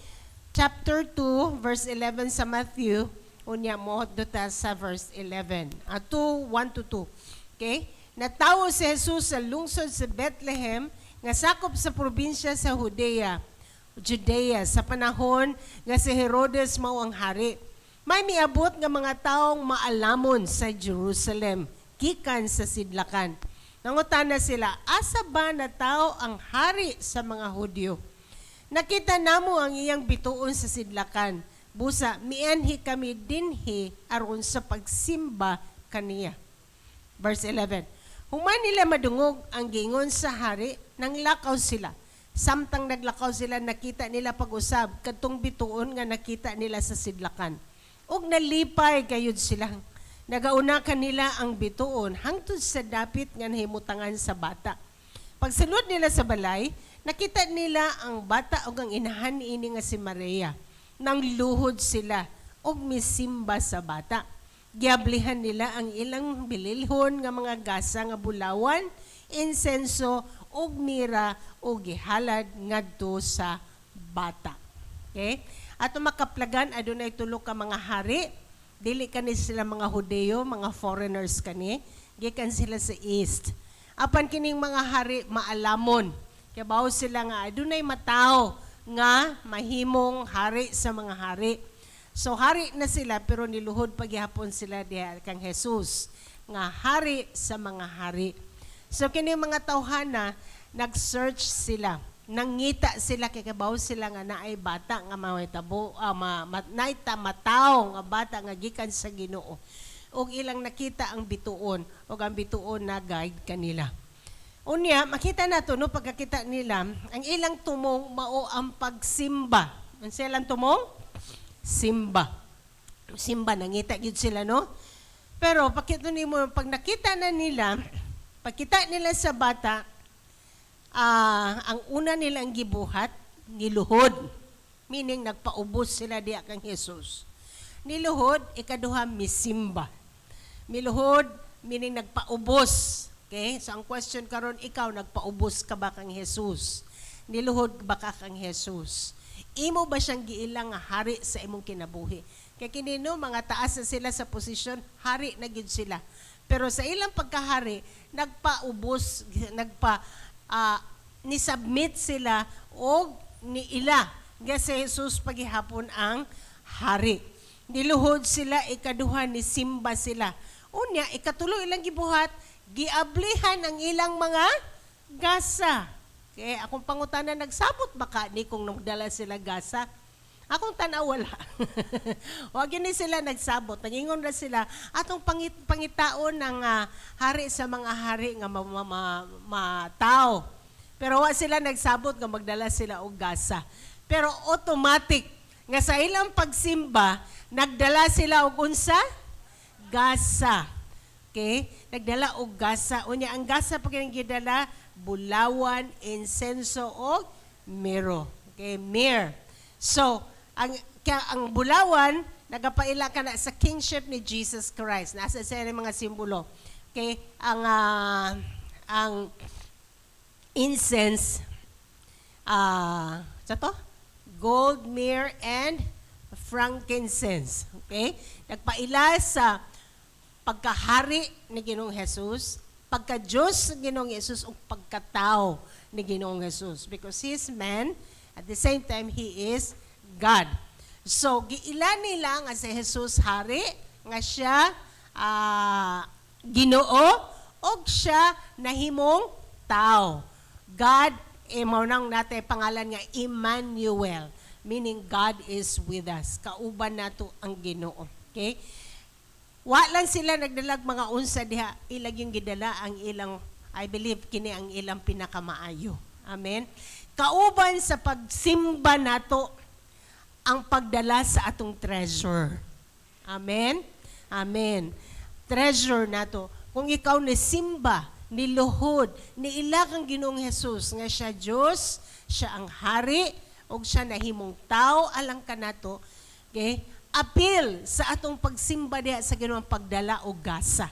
Chapter 2, verse 11 sa Matthew, unya mo ta sa verse 11. 2, 1 to 2. Okay? Natawo si Jesus sa lungsod sa Bethlehem nga sakop sa probinsya sa Judea sa panahon nga si Herodes mao ang hari. May miabot nga mga taong maalamon sa Jerusalem gikan sa sidlakan. Nangutana sila, "Asa ba natawo ang hari sa mga Hudyo? Nakita namo ang iyang bituon sa sidlakan. Busa, mianhi kami dinhi aron sa pagsimba kaniya." Verse 11. Human nila madungog ang giingon sa hari, nanglakaw sila. Samtang naglakaw sila, nakita nila pag-usab kadtong bituon nga nakita nila sa sidlakan. Ug nalipay gayud sila. Nagauna kanila ang bituon hangtod sa dapit nga nahimutangan sa bata. Pagsulod nila sa balay, nakita nila ang bata ug ang inahan niini nga si Maria. Nang luhod sila ug misimba sa bata. Giablihan nila ang ilang bililhon nga mga gasa nga bulawan, insenso ug mira ug gihalad ngadto sa bata. Okay? Ato makaplagan, adunay tulo ka mga hari. Dili kani sila mga Hudeo, mga foreigners kani. Gikan sila sa East. Apan kining mga hari maalamon. Kabaw sila nga adunay matawo nga mahimong hari sa mga hari. So hari na sila pero niluhod paghihapon sila diha kang Jesus nga hari sa mga hari. So kini mga tawhana, nag-search sila. Nangita sila kay kabaw sila nga naay bata nga mahitabo naay ta matawo nga bata nga gikan sa Ginoo. Ug ilang nakita ang bituon ug ang bituon na guide kanila. Unya, makita nato no, pagkakita nila, ang ilang tumong mao ang pagsimba. Ang ilang tumong? Simba. Simba, nangita gyud sila, no? Pero pakita nimo, pag nakita na nila, pagkita nila sa bata, ang una nilang gibuhat, niluhod. Meaning nagpaubos sila diha kang Jesus. Niluhod, ikaduha, misimba. Miluhod meaning nagpaubos. Okay? So ang question karon, ikaw, nagpaubos ka ba kang Jesus? Niluhod ba ka kang Jesus? Imo ba siyang giilang nga hari sa imong kinabuhi? Kay kini, no, mga taas na sila sa posisyon, hari na gyud sila. Pero sa ilang pagkahari, nagpaubos, nagpa ni-submit sila og niila nga si Jesus pagihapon ang hari. Niluhod sila, ikaduha, ni simba sila. Unya, ikatulo ilang gibuhat, giablihan ang ilang mga gasa. Okay, akong pangutana, nagsabot ba ka ni kung nagdala sila gasa? Akong tanaw, wala. Wa gyud ni sila nagsabot. Nangingon ra sila atong pangitaon ng hari sa mga hari nga ma, tao. Pero wa sila nagsabot nga magdala sila og gasa. Pero automatic nga sa ilang pagsimba, nagdala sila og unsa? Gasa. Okay? Nagdala og gasa. Unya, ang gasa pa kining gidala, bulawan, insenso og miro. Okay, myrrh. So, kaya ang bulawan nagapaila ka na sa kingship ni Jesus Christ. Nasa sa mga simbolo. Okay? Ang incense, sa to? Gold, myrrh, and frankincense. Okay? Nagpaila sa pagkahari ni Ginoong Jesus, pagka-Diyos ni Ginoong Jesus, ug pagkatao ni Ginoong Jesus. Because He is man, at the same time, He is God. So, giila nila nga si Jesus hari, nga siya Ginoo, og siya nahimong tao. God, mao nang natay pangalan nga Emmanuel, meaning God is with us. Kauban nato ang Ginoo. Okay? Wa lang sila nagdalag mga unsa diha, ilang yung gidala ang ilang, I believe kini ang ilang pinakamaayo. Amen. Kauban sa pagsimba nato ang pagdala sa atong treasure. Amen. Amen. Treasure nato. Kung ikaw ni simba, niluhod, niila kang Ginoong Jesus nga siya Dios, siya ang hari, ug siya nahimong tao alang kanato, okay? Apil sa atong pagsimba diha sa Ginoo ang pagdala og gasa.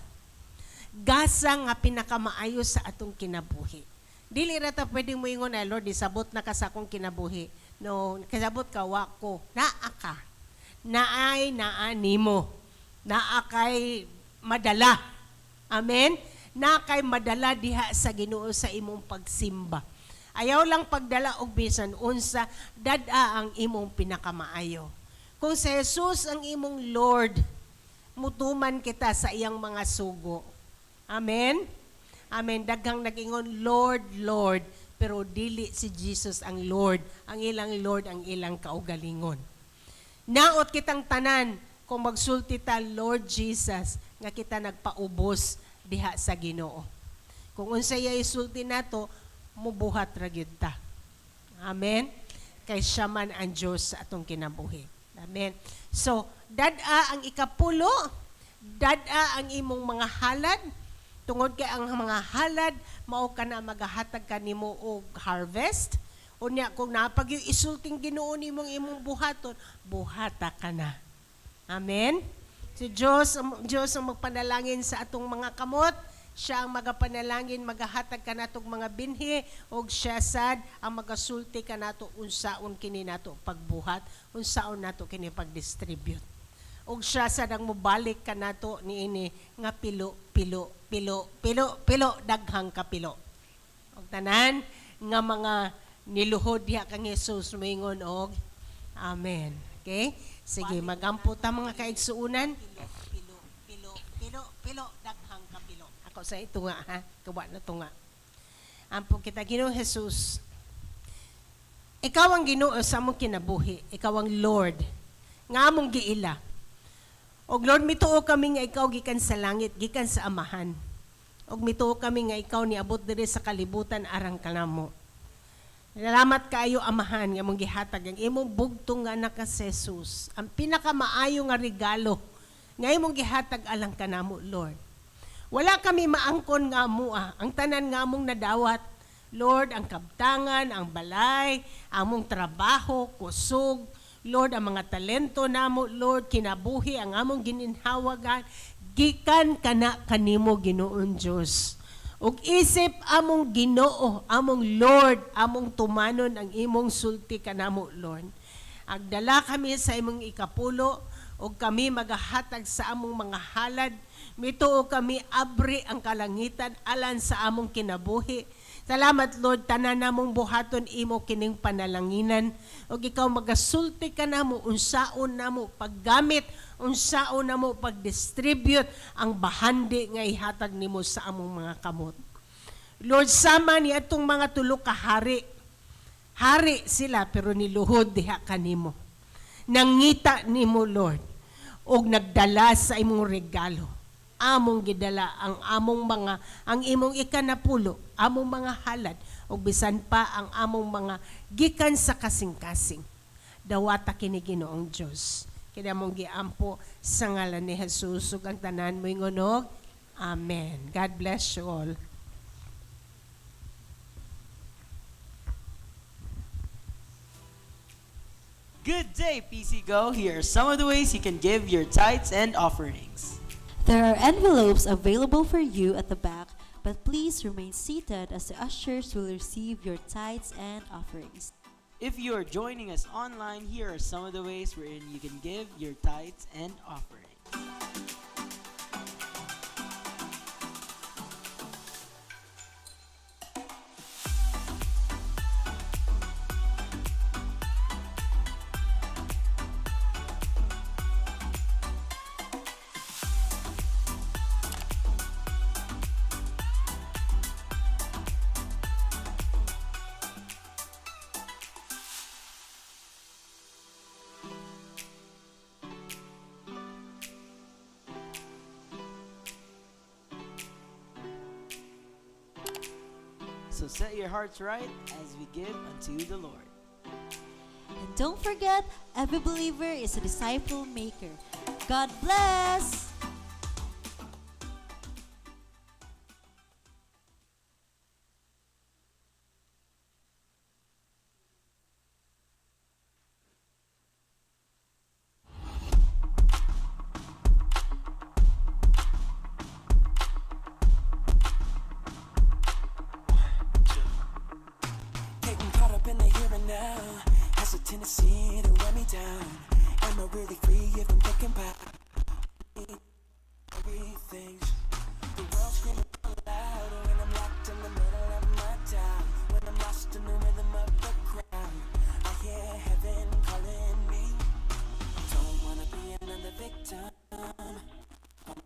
Gasa nga pinakamaayo sa atong kinabuhi. Dili ra ta pwedeng moingon na, "Lord, isabot na ka sa akong kinabuhi." No, kasabot ka wa ko. Naa ka. Naay naa nimo. Naa kay madala. Amen? Naa kay madala diha sa Ginoo sa imong pagsimba. Ayaw lang pagdala og bisan unsa, dad-a ang imong pinakamaayo. Kung si Jesus ang imong Lord, mutuman kita sa iyang mga sugo. Amen? Amen. Daghang nag-ingon, "Lord, Lord," pero dili si Jesus ang Lord. Ang ilang Lord ang ilang kaugalingon. Naot kitang tanan kung magsulti ta, "Lord Jesus," nga kita nagpaubos diha sa Ginoo. Kung unsa iya isulti nato, mubuhat ra gyud ta. Amen. Kay siya man ang Dios sa atong kinabuhi. Amen. So, dad-a ang ikapulo, dad-a ang imong mga halad, tungod kay ang mga halad mao ka na magahatag kanimo og harvest. Unya kung napag isulting Ginoo nimong imong buhaton, buhata ka na. Amen. Si Diyos, ang Diyos ang magpanalangin sa atong mga kamot. Siya ang magapanalangin, magahatag kanatong mga binhi, ug siya sad ang magasulti kanato unsaon kini nato pagbuhat, unsaon nato kini pagdistribute. Ug siya sad ang mobalik kanato niini nga pilo, pilo, pilo, pilo, pilo, daghang kapilo. Og tanan nga mga niluhod diha kang Jesus moingon og amen. Okay? Sige, magampo ta, mga kaigsuunan. Pilo, pilo, pilo, pilo, pilo, daghang kapilo. Ako sa ito nga ha, kawa na to nga. Ampo kita, Ginoong Jesus. Ikaw ang Ginoo sa among kinabuhi. Ikaw ang Lord nga among giila. Og Lord, mituo kami nga ikaw gikan sa langit, gikan sa Amahan. Og mituo kami nga ikaw niabot diri sa kalibutan alang kanamo. Salamat kaayo, Amahan, nga mong gihatag ang imong bugtong nga anak nga si Jesus. Ang pinakamaayo nga regalo nga imong gihatag alang kanamo, Lord. Wala kami maangkon nga amua. Ang tanan nga among nadawat, Lord, ang kabtangan, ang balay, among trabaho, kusog, Lord, ang mga talento namo, Lord, kinabuhi, ang among gininhawagan, Gikan kana kanimo, Ginoong Dios. Ug isip among Ginoo, among Lord, among tumanon ang imong sulti kanamo, Lord. Agdala kami sa imong ikapulo ug kami magahatag sa among mga halad. Mituo kami, abri ang kalangitan alang sa among kinabuhi. Salamat, Lord, tanan namong buhaton, imo kining panalanginan ug ikaw magasulti kanamo unsaon namo paggamit, unsaon namo pagdistribute ang bahandi nga ihatag nimo sa among mga kamot. Lord, sama ni atong mga tulo ka hari. Hari sila pero niluhod diha kanimo. Nangita nimo, Lord, og nagdala sa imong regalo. Among gidala ang among mga ang imong ikanapulo, among mga halad ug bisan pa ang among mga gikan sa kasing-kasing. Dawata kini, Ginoong Dios. Kini among giampo sa ngalan ni Jesus, ug ang tanan moingon og Amen. God bless you all. Good day, PC Go. Here are some of the ways you can give your tithes and offerings. There are envelopes available for you at the back, but please remain seated as the ushers will receive your tithes and offerings. If you are joining us online, here are some of the ways wherein you can give your tithes and offerings. So set your hearts right as we give unto the Lord. And don't forget, every believer is a disciple maker. God bless! Getting caught up in the here and now has a tendency to wear me down. Am I really free if I'm thinking about everything? The world's screaming loud when I'm locked in the middle of my doubt. When I'm lost in the rhythm of the crowd, I hear heaven calling me. Don't wanna be another victim. I'm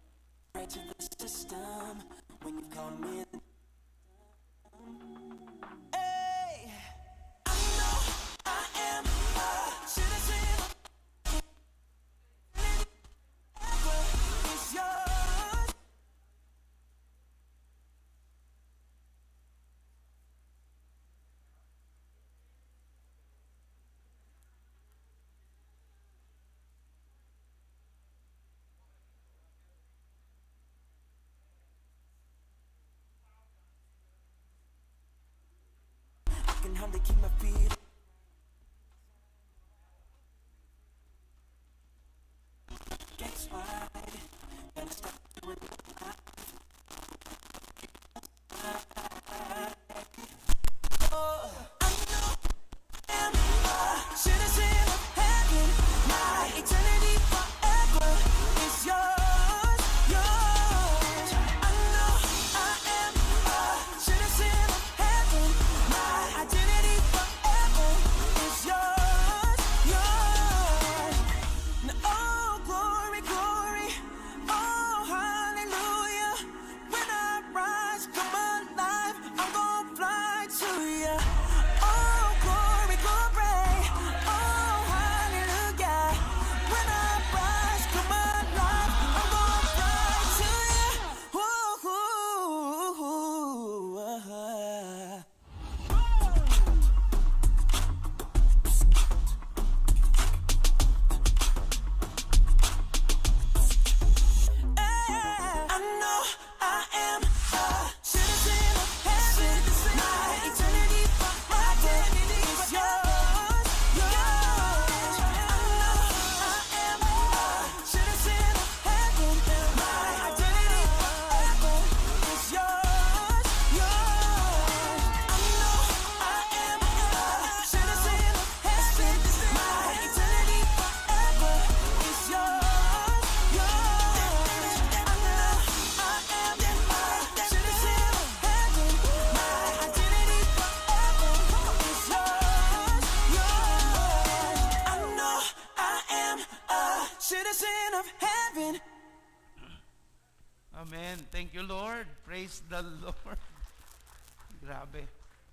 right to the system when you call me. Hey, I know I am a citizen. Is yours. I can hardly keep my feet. Gets wide. Gonna stop doing Oh, I know I'm a citizen of heaven. My eternity forever is yours, yours. I know I am a citizen of heaven. My identity forever Thank you, Lord. Praise the Lord. Grabe.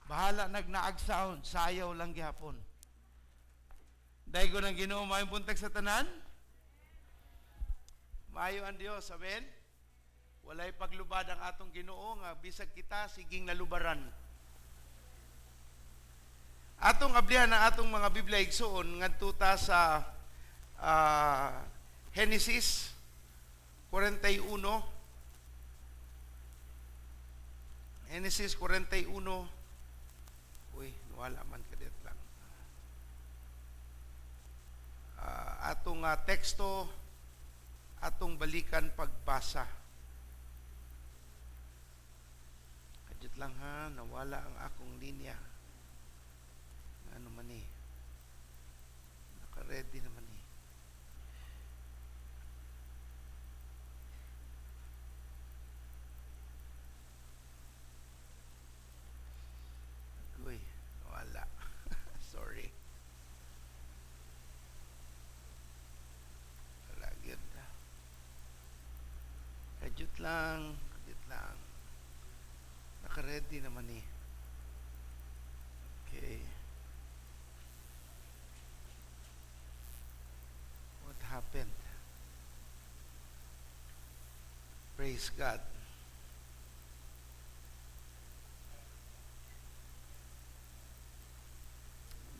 Bahala nagnaag sound, sayaw lang gihapon. Daygon ang Ginoo, maayong buntag sa tanan. Maayo ang Dios, amen. Walay paglubad ang atong Ginoo nga bisag kita siging nalubaran. Atong ablihan ang atong mga Biblia, igsuon, ngadto ta sa Genesis 41. Genesis 41. Uy, wala man kadiyot lang. Atong teksto, atong balikan pagbasa. Kadiyot lang ha, nawala ang akong linya. Ano man eh. Naka-ready naman eh. Uy, wala. Sorry. Wala gyud. Kadyot lang, kadyot lang. Naka-ready naman eh. Okay. What happened? Praise God.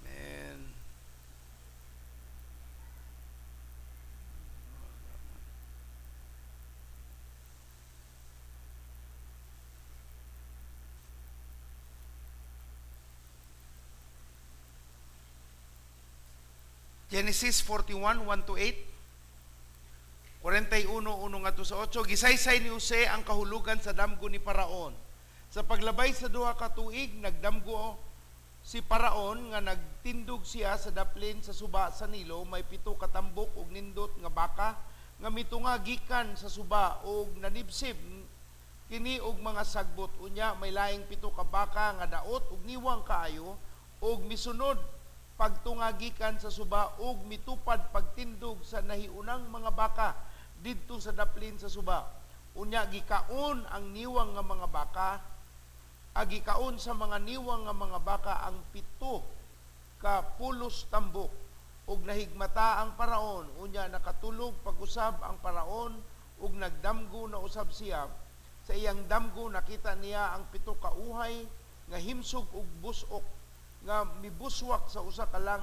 Amen. Genesis 41, 1 to 8. 41, 1 ngadto sa 8. Gisaysay ni Jose ang kahulugan sa damgo ni Paraon. Sa paglabay sa 2 ka tuig, nagdamgo si Paraon nga nagtindog siya sa daplin sa suba sa Nilo, may 7 ka tambok og nindot nga baka nga mitunga gikan sa suba og nanibsib kini og mga sagbot. Unya may laing 7 ka baka nga daot og niwang kaayo og misunod pagtunga gikan sa suba og mitupad pagtindog sa nahiunang mga baka didto sa daplin sa suba. Unya gikaon ang niwang nga mga baka, agikaon sa mga niwang nga mga baka ang 7 ka pulos tambok ug nahigmata ang paraon. Unya nakatulog pag-usab ang paraon ug nagdamgo na usab siya. Sa iyang damgo nakita niya ang 7 ka uhay nga himsog ug busok nga mibuswak sa usa ka lang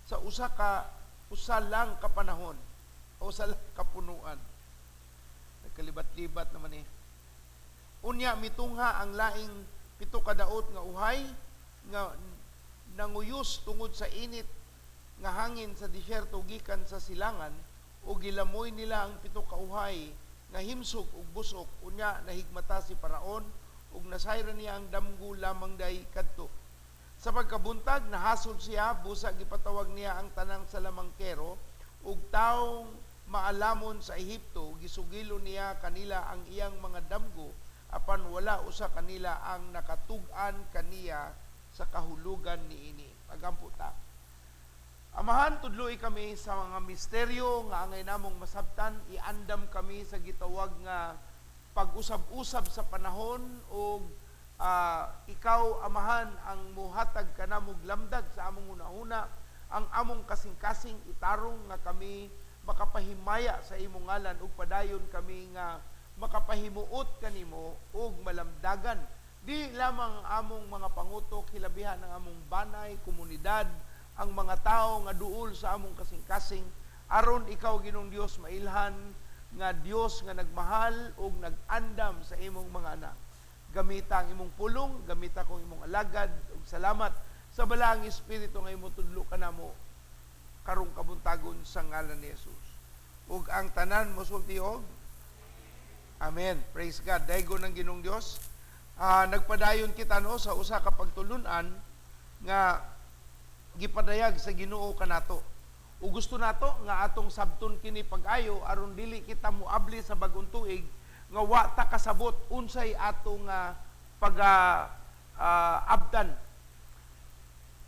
sa usa ka usa lang ka panahon o usa lang ka punuan. Nagkalibat-libat naman eh. Unya mitungha ang laing 7 ka daot nga uhay nga nanguyos tungod sa init nga hangin sa disyerto gikan sa silangan o gilamoy nila ang 7 ka uhay nga himsog ug busok. Unya nahigmata si Paraon ug nasayran niya ang damgo lamang day kadto. Sa pagkabuntag nahasol siya, busa gipatawag niya ang tanang salamangkero ug taong maalamon sa Ehipto. Gisugilo niya kanila ang iyang mga damgo, apan wala usa kanila ang nakatug-an kaniya sa kahulugan niini. Pagampo ta. Amahan, tudloi kami sa mga misteryo nga angay namong masabtan. Iandam kami sa gitawag nga pag-usab-usab sa panahon ug ikaw, Amahan, ang muhatag kanamog lamdag sa among hunahuna, ang among kasing-kasing itarong nga kami makapahimaya sa imong ngalan ug padayon kami nga makapahimuot kanimo ug malamdagan. Di lamang ang among mga pangutok, hilabihan ang among banay, komunidad, ang mga tao nga duol sa among kasing-kasing, aron ikaw, Ginoong Dios, mailhan nga Dios nga nagmahal ug nag-andam sa imong mga anak. Gamita ang imong pulong, gamita kong imong alagad, ug salamat sa balaang espiritu nga imong tudlo kanamo karong kabuntagon sa ngalan ni Jesus. Ug ang tanan mosulti og Amen. Praise God. Daygon ang Ginoong Dios. Nagpadayon kita no sa usa ka pagtulun-an nga gipadayag sa Ginoo kanato. Ug gusto nato nga atong sabton kini pag-ayo aron dili kita moabli sa bag-ong tuig nga wa ta kasabot unsay atong pag abdan.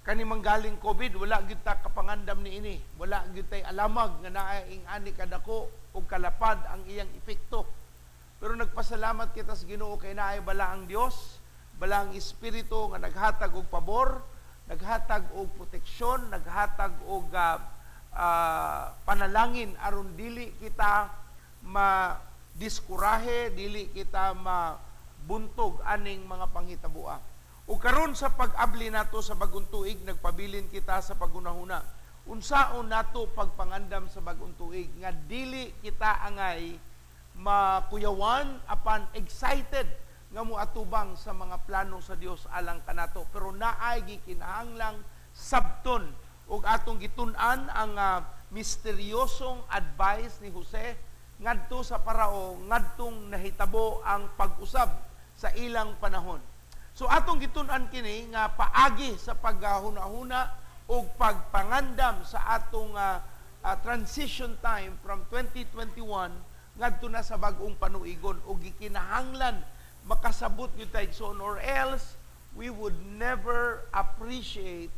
Kani manggaling COVID, wala gyud ta kapangandam niini. Wala gyud tay alamag nga naa ing ani kadako og kalapad ang iyang epekto. Pero nagpasalamat kita sa Ginoo kay naay balaang Dios, balaang Espiritu nga naghatag og pabor, naghatag og proteksyon, naghatag og panalangin aron dili kita ma-diskurahe, dili kita mabuntog aning mga panghitaboa. Ug karon sa pag-abli nato sa bagong tuig, nagpabilin kita sa paghunahuna. Unsaon nato pagpangandam sa bagong tuig nga dili kita angay makuyawan apan excited nga moatubang sa mga plano sa Dios alang kanato, pero naay gikinahanglang sabton ug atong gitun-an ang misteryosong advice ni Jose ngadto sa Parao ngadtong nahitabo ang pag-usab sa ilang panahon. So atong gitun-an kini nga paagi sa paghahuna-huna ug pagpangandam sa atong transition time from 2021 ngadto na sa bag-ong panuigon, ug gikinahanglan makasabot gyud ta, igsoon, or else we would never appreciate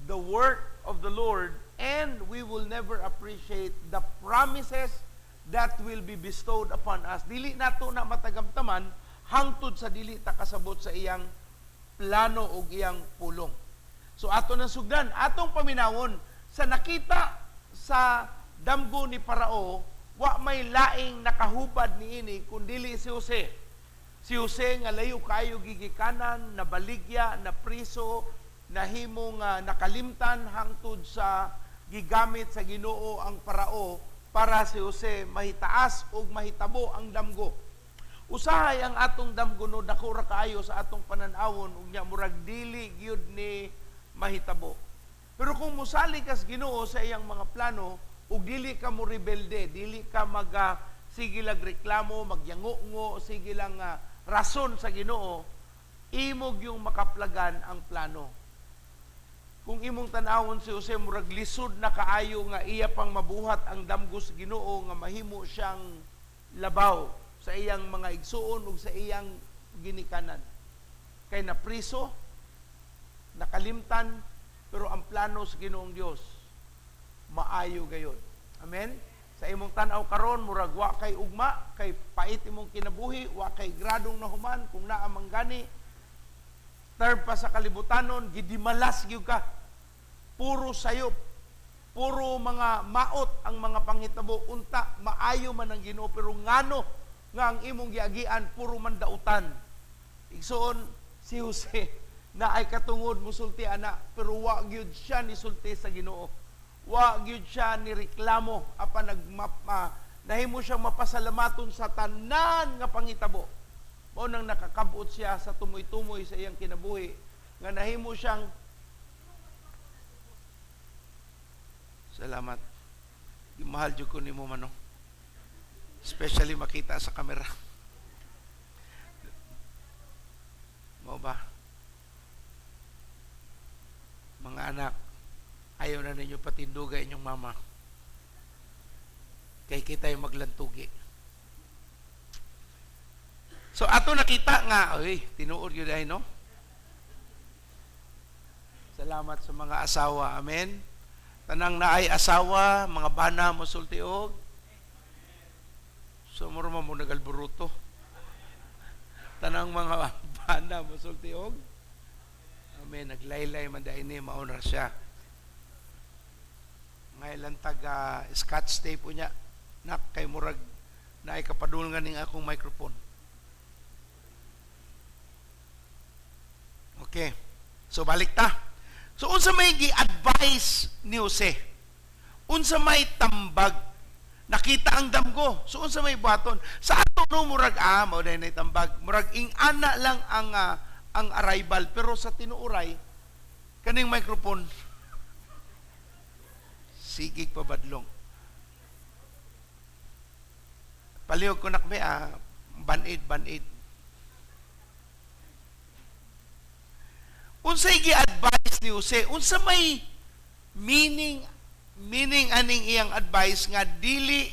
the work of the Lord and we will never appreciate the promises that will be bestowed upon us. Dili nato na matagamtaman hangtod sa dili ta kasabot sa iyang plano ug iyang pulong. So ato nang sugdan, atong paminawon sa nakita sa damgo ni Parao, wa may laing nakahubad niini kundili si Jose. Si Jose nga layo kayo gigikanan, nabaligya, napriso, nahimo nga nakalimtan hangtod sa gigamit sa Ginoo ang Parao para si Jose mahitaas ug mahitabo ang damgo. Usahay ang atong damgo no dako ra kaayo sa atong panan-awon ug nya murag dili gyud ni mahitabo. Pero kung mosali kas Ginoo sa iyang mga plano ug dili ka mo rebelde, dili ka mag sige lang reklamo, magyango-ngo, sige lang rason sa Ginoo, imo gyung makaplagan ang plano. Kung imong tan-awon si Jose, murag lisod na kaayo nga iya pang mabuhat ang damgo sa Ginoo nga mahimo siyang labaw sa iyang mga igsuon ug sa iyang ginikanan. Kay napriso, nakalimtan, pero ang plano sa Ginoong Dios maayo gayon. Amen? Sa imong tan-aw karon murag wa kay ugma, kay pait imong kinabuhi, wa kay gradong nahuman, kung naa man gani term pa sa kalibutanon, gidimalas gyud ka. Puro sayop, puro mga maot ang mga panghitabo, unta maayo man ang Ginoo, pero ngano nga ang imong giagian puro man dautan. Igsoon si Jose na ay katungod musulti ana, pero wa gyud siya nisulti sa Ginoo. Wa gyud siya ni reklamo apan nahimo siyang mapasalamaton sa tanan nga panghitabo. Mao nang nakakabot siya sa tumoy-tumoy sa iyang kinabuhi nga nahimo siyang salamat. Mahal jud ko nimo manong. Especially makita sa kamera. Mao ba? Mga anak, ayaw na ninyo patindugay inyong mama. Kay kita yung maglantugi. So ato nakita nga, oy, tinuod yun ay, no? Salamat sa mga asawa, amen? Tanang naay asawa, mga bana mo sultiog. So mura mo nagalburuto. Tanang mga bana mo sultiog. Amen, naglaylay man dahil ni mauna siya. Ngayon taga Scotch tape po niya. Nak, kay murag naay kapadul nga ning akong microphone. Okay. So balik ta. So unsa may gi-advise ni Jose? Unsa may tambag? Nakita ang damgo. So unsa may buhaton? Sa ato no murag mao day nay tambag. Murag ing-ana lang ang arrival, pero sa tinuoray kaning microphone sigig pabadlong. Palihog ko nakme banid. Unsay gi-advise ni Jose? Unsa may meaning aning iyang advice nga dili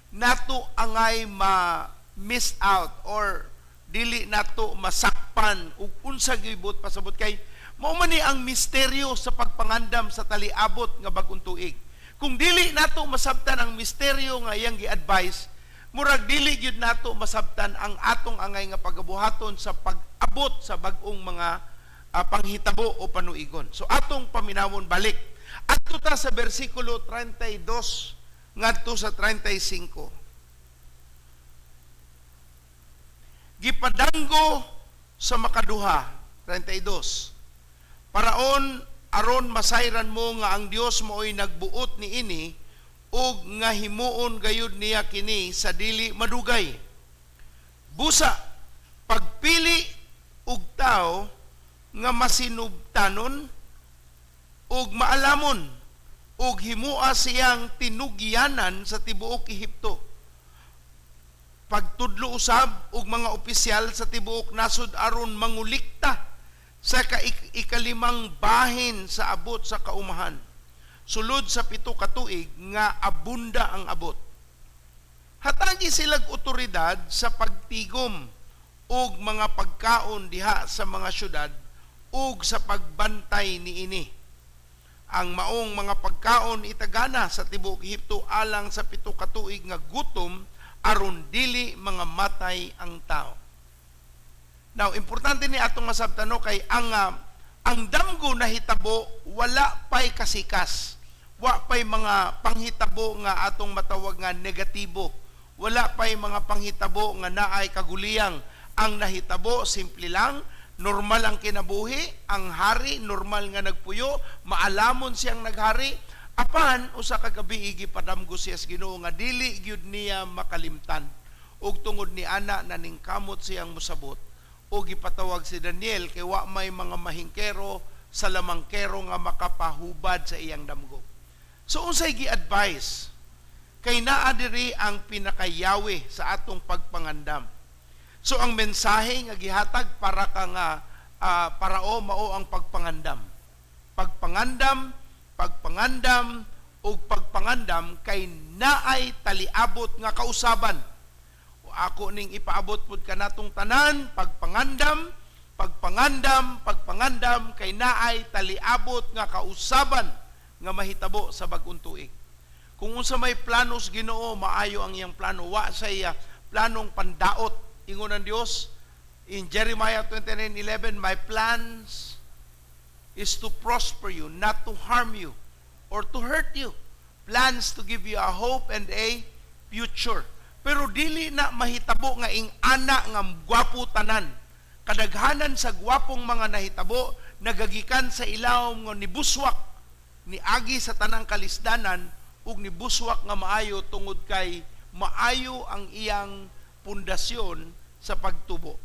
nato angay ma-miss out or dili nato masakpan ug unsa gibot pasabot kay mao man ni ang misteryo sa pagpangandam sa taliabot nga bag-ong tuig. Kung dili nato masabtan ang misteryo nga iyang gi-advise, Murag dili gyud nato masabtan ang atong angay nga pagabuhaton sa pag-abot sa bag-ong mga panghitabo o panuigon. So atong paminawon balik. Adto ta sa bersikulo 32 ngadto sa 35. Gipadanggo sa makaduha, 32. Paraon aron masayran mo nga ang Dios maoy nagbuot niini ug nga himuon gayud niya kini sa dili madugay. Busa pagpili og tawo nga masinubtanon ug maalamon ug himua siyang tinugyanan sa tibuok Ehipto. Pagtudlo usab og mga opisyal sa tibuok nasod aron mangulikta sa ikalimang bahin sa abot sa kaumahan. Sulod sa 7 ka tuig nga abunda ang abot. Hatagi silag otoridad sa pagtigom og mga pagkaon diha sa mga syudad ug sa pagbantay niini. Ang maong mga pagkaon itagana sa tibuok Ehipto alang sa 7 ka tuig nga gutom aron dili mga matay ang tao. Now, importante ni atong masabtan, no, kay ang damgo nahitabo wala pay kasikas. Wa pay mga panghitabo nga atong matawag nga negatibo. Wala pay mga panghitabo nga naay kaguliyang. Ang nahitabo simple lang, normal ang kinabuhi, ang hari normal nga nagpuyo, maalamon siyang naghari. Apan usa ka gabi gipadamgo siya sa Ginoo nga dili gyud niya makalimtan. Ug tungod ni ana naningkamot siyang mosabot ug gipatawag si Daniel kay wa may mga mahingkero sa lamangkero nga makapahubad sa iyang damgo. So unsay gi-advise? Kay naa diri ang pinakayawi sa atong pagpangandam. So ang mensahe nga gihatag para ka nga parao mao ang pagpangandam. Pagpangandam, pagpangandam ug pagpangandam kay naay taliabot nga kausaban. O ako ning ipaabot pud kanatong tanan, pagpangandam, pagpangandam, pagpangandam kay naay taliabot nga kausaban nga mahitabo sa bag-ong tuig. Kung unsa may plano sa Ginoo, maayo ang iyang plano. Wa sa iya planong pandaot. Ingon ang Dios in Jeremiah 29:11, my plans is to prosper you, not to harm you or to hurt you. Plans to give you a hope and a future. Pero dili na mahitabo nga ing ana nga gwapo tanan. Kadaghanan sa gwapong mga nahitabo nagagikan sa ilawom nga nibuswak, niagi sa tanang kalisdanan ug nibuswak nga maayo tungod kay maayo ang iyang pundasyon sa pagtubo.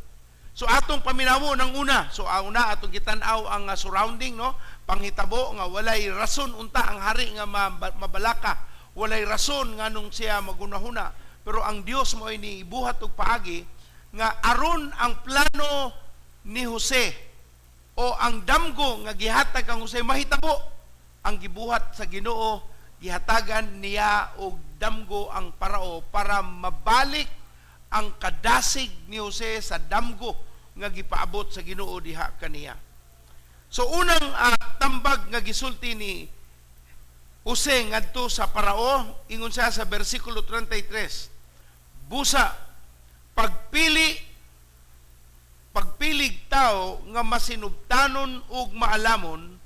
So atong paminawon ang una. So ang una atong gitan-aw ang surrounding, no, panghitabo nga walay rason unta ang hari nga mabalaka, walay rason nganong siya magunahuna. Pero ang Dios mo ay nibuhat og paagi nga aron ang plano ni Jose o ang damgo nga gihatag kang Jose mahitabo. Ang gibuhat sa Ginoo, gihatagan niya og damgo ang parao para mabalik ang kadasig ni Jose sa damgo nga gipaabot sa Ginoo diha kaniya. So unang tambag nga gisulti ni Jose ngadto sa parao, ingon siya sa bersikulo 33, busa pagpilig tao nga masinubtanon ug maalamon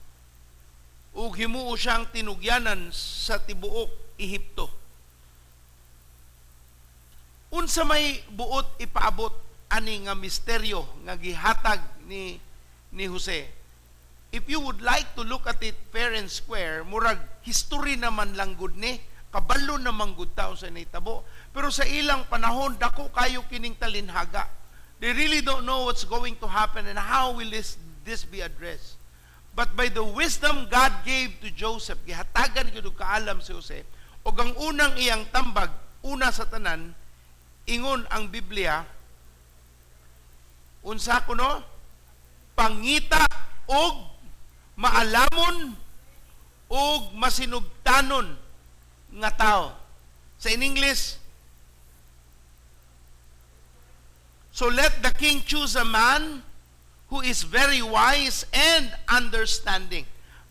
ug himuo siyang tinugyanan sa tibuok Ehipto. Unsa may buot ipaabot ani nga misteryo nga gihatag ni Jose? If you would like to look at it fair and square, murag history naman lang gud ni, kabalo naman gud ta unsa nahitabo. Pero sa ilang panahon dako kayo kining talinhaga. They really don't know what's going to happen and how will this be addressed. But by the wisdom God gave to Joseph, gihatagan gyud og kaalam si Jose, ug ang unang iyang tambag, una sa tanan, ingon ang Biblia, unsa kuno? Pangita og maalamon og masinubtanon nga tao. Sa in English, so let the king choose a man who is very wise and understanding.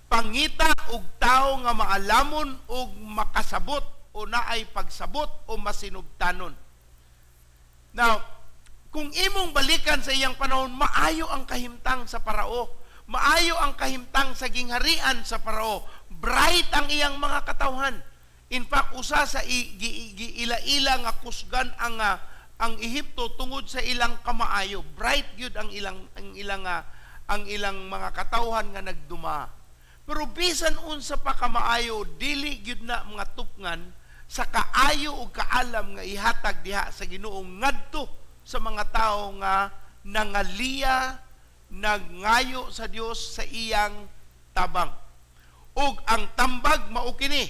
Pangita og tao nga maalamon og makasabot o naay pagsabot o masinubtanon. Now, kung imong balikan sa iyang panahon, maayo ang kahimtang sa Parao. Maayo ang kahimtang sa gingharian sa Parao. Bright ang iyang mga katawhan. In fact, usa sa ila-ila nga kusgan ang Ehipto tungod sa ilang kamaayo. Bright gyud ang ilang mga katawhan nga nagduma. Pero bisan unsa pa kamaayo, dili gyud na mga tupngan sa kaayo ug kaalam nga ihatag diha sa Ginoo ngadto sa mga tawo nga nangaliya, nagngayo sa Dios sa iyang tabang. Ug ang tambag mao kini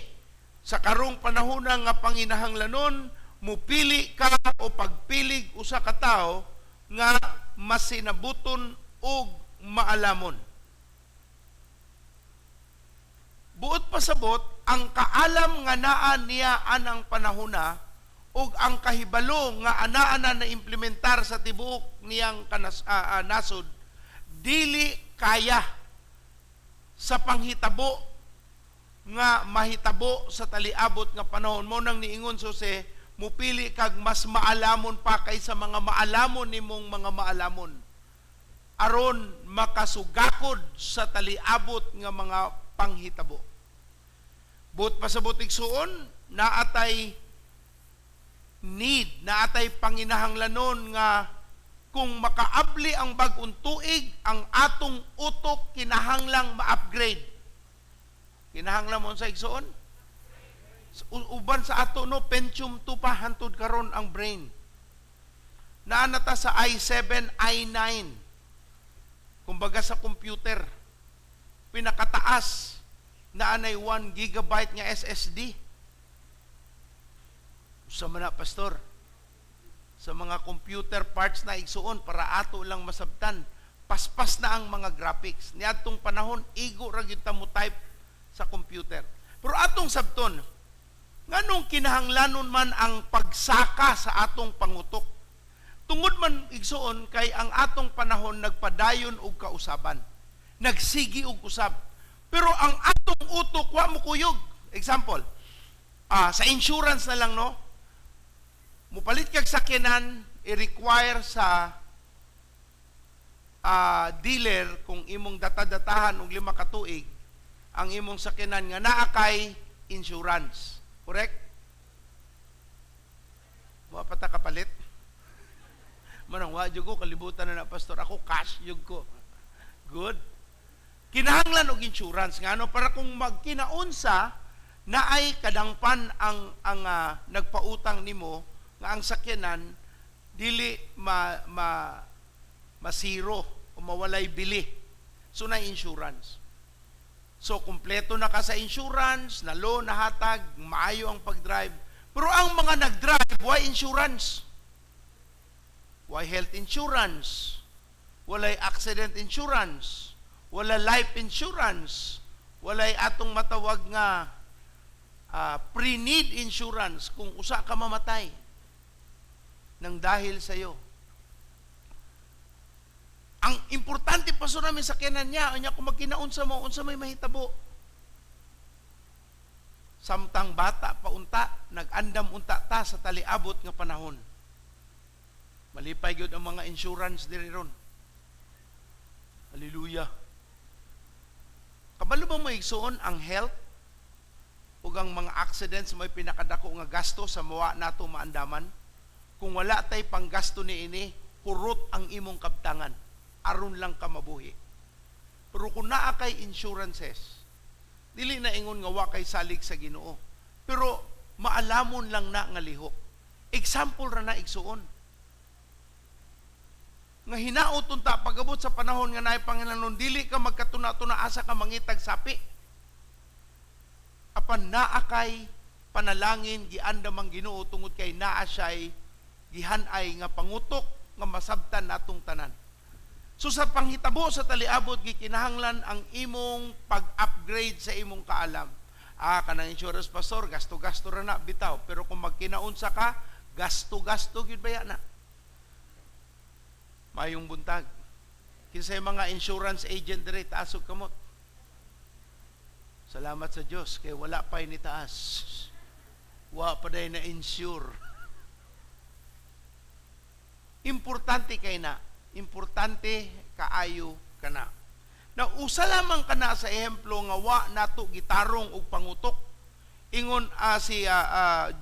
sa karong panahon nga panginahanglanon, mupili ka o pagpilig usa ka tawo nga masinabuton ug maalamon. Buot pasabot, ang kaalam nga naa niya anang panahona ug ang kahibalo nga anaa na na-implementar sa tibuok niyang nasod, dili kaya sa panghitabo nga mahitabo sa taliabot nga panahon. Mo nang niingon si Jose, mupili kag mas maalamon pa kaysa mga maalamon nimong mga maalamon aron makasugakod sa taliabot nga mga panghitabo. Buot pasabot, igsuon, naatay need, naatay panginahanglanon nga kung makaabli ang bag-ong tuig, ang atong utok kinahanglang ma-upgrade. Kinahanglan mo sa, igsuon? Uban sa ato, no, Pentium 2 pa hantud karon ang brain. Naa na ta sa i7, i9. Kumbaga sa computer, pinakataas na anay 1 gigabyte nga SSD. Usa man na, pastor? Sa mga computer parts na, igsuon, para ato lang masabtan, paspas na ang mga graphics. Niadtong panahon, igo ra gyud ta mo type sa computer. Pero atong sabton, nganong kinahanglanon man ang pagsaka sa atong pangutok? Tungod man, igsuon, kay ang atong panahon nagpadayon og kausaban. Nagsigi og usab. Pero ang atong utok wa mo kuyog. Example, sa insurance na lang, no. Mupalit kag sakyanan, i-require sa dealer kung imong data-datahan og 5 ka tuig ang imong sakyanan nga naa kay insurance. Correct? Wa pa ta kapalit? Manang wa jud ko kalibutan na na, pastor. Ako, cash jud ko. Good. Kinahanglan og insurance ngano? Para kung magkinaunsa, naay kadangpan ang nagpautang nimo nga ang sakyanan dili ma, ma masiro o mawalay bili. So na insurance. So kumpleto na ka sa insurance, na loan nahatag, maayo ang pag-drive. Pero ang mga nag-drive, why insurance? Why health insurance? Walay accident insurance? Wala life insurance? Walay atong matawag nga pre-need insurance kung usa ka mamatay nang dahil sa iyo. Ang importante pa sa namin sakyanan niya, unya kung magkinaunsa mo, unsa may mahitabo. Samtang bata pa unta, nag-andam unta ta sa taliabot nga panahon. Malipay gyud ang mga insurance diri ron. Hallelujah. Kabalo ba mo, igsuon, ang health ug ang mga accidents may pinakadako nga gasto sa mawa nato maandaman? Kung wala tay panggasto niini, kurot ang imong kabtangan aron lang ka mabuhi. Pero kung naa kay insurances, dili na ingon nga wa kay salig sa Ginoo. Pero maalamon lang na nga lihok. Example ra na, igsuon. Nga hinaot unta pagabot sa panahon nga naay panginahanglan, dili ka magkatuna-tuna asa ka mangitag sapi. Apan naa kay panalangin, giandam ang Ginoo tungod kay naa siya'y gihanay nga pangutok nga masabtan natong tanan. So sa panghitabo sa taliabot, gikinahanglan ang imong pag-upgrade sa imong kaalam. Ah, kanang insurance, pastor, gasto-gasto ra na bitaw, pero kung magkinaunsa ka, gasto-gasto gyud baya na. Mayong buntag. Kinsay mga insurance agent dire, taas og kamot? Salamat sa Dios kay wala pa ni taas. Wa pa day na insure. Importante kay na. Importante kaayo kana. Na usa lamang kana sa ehemplo nga wa nato gitarong og pangutok. Ingon si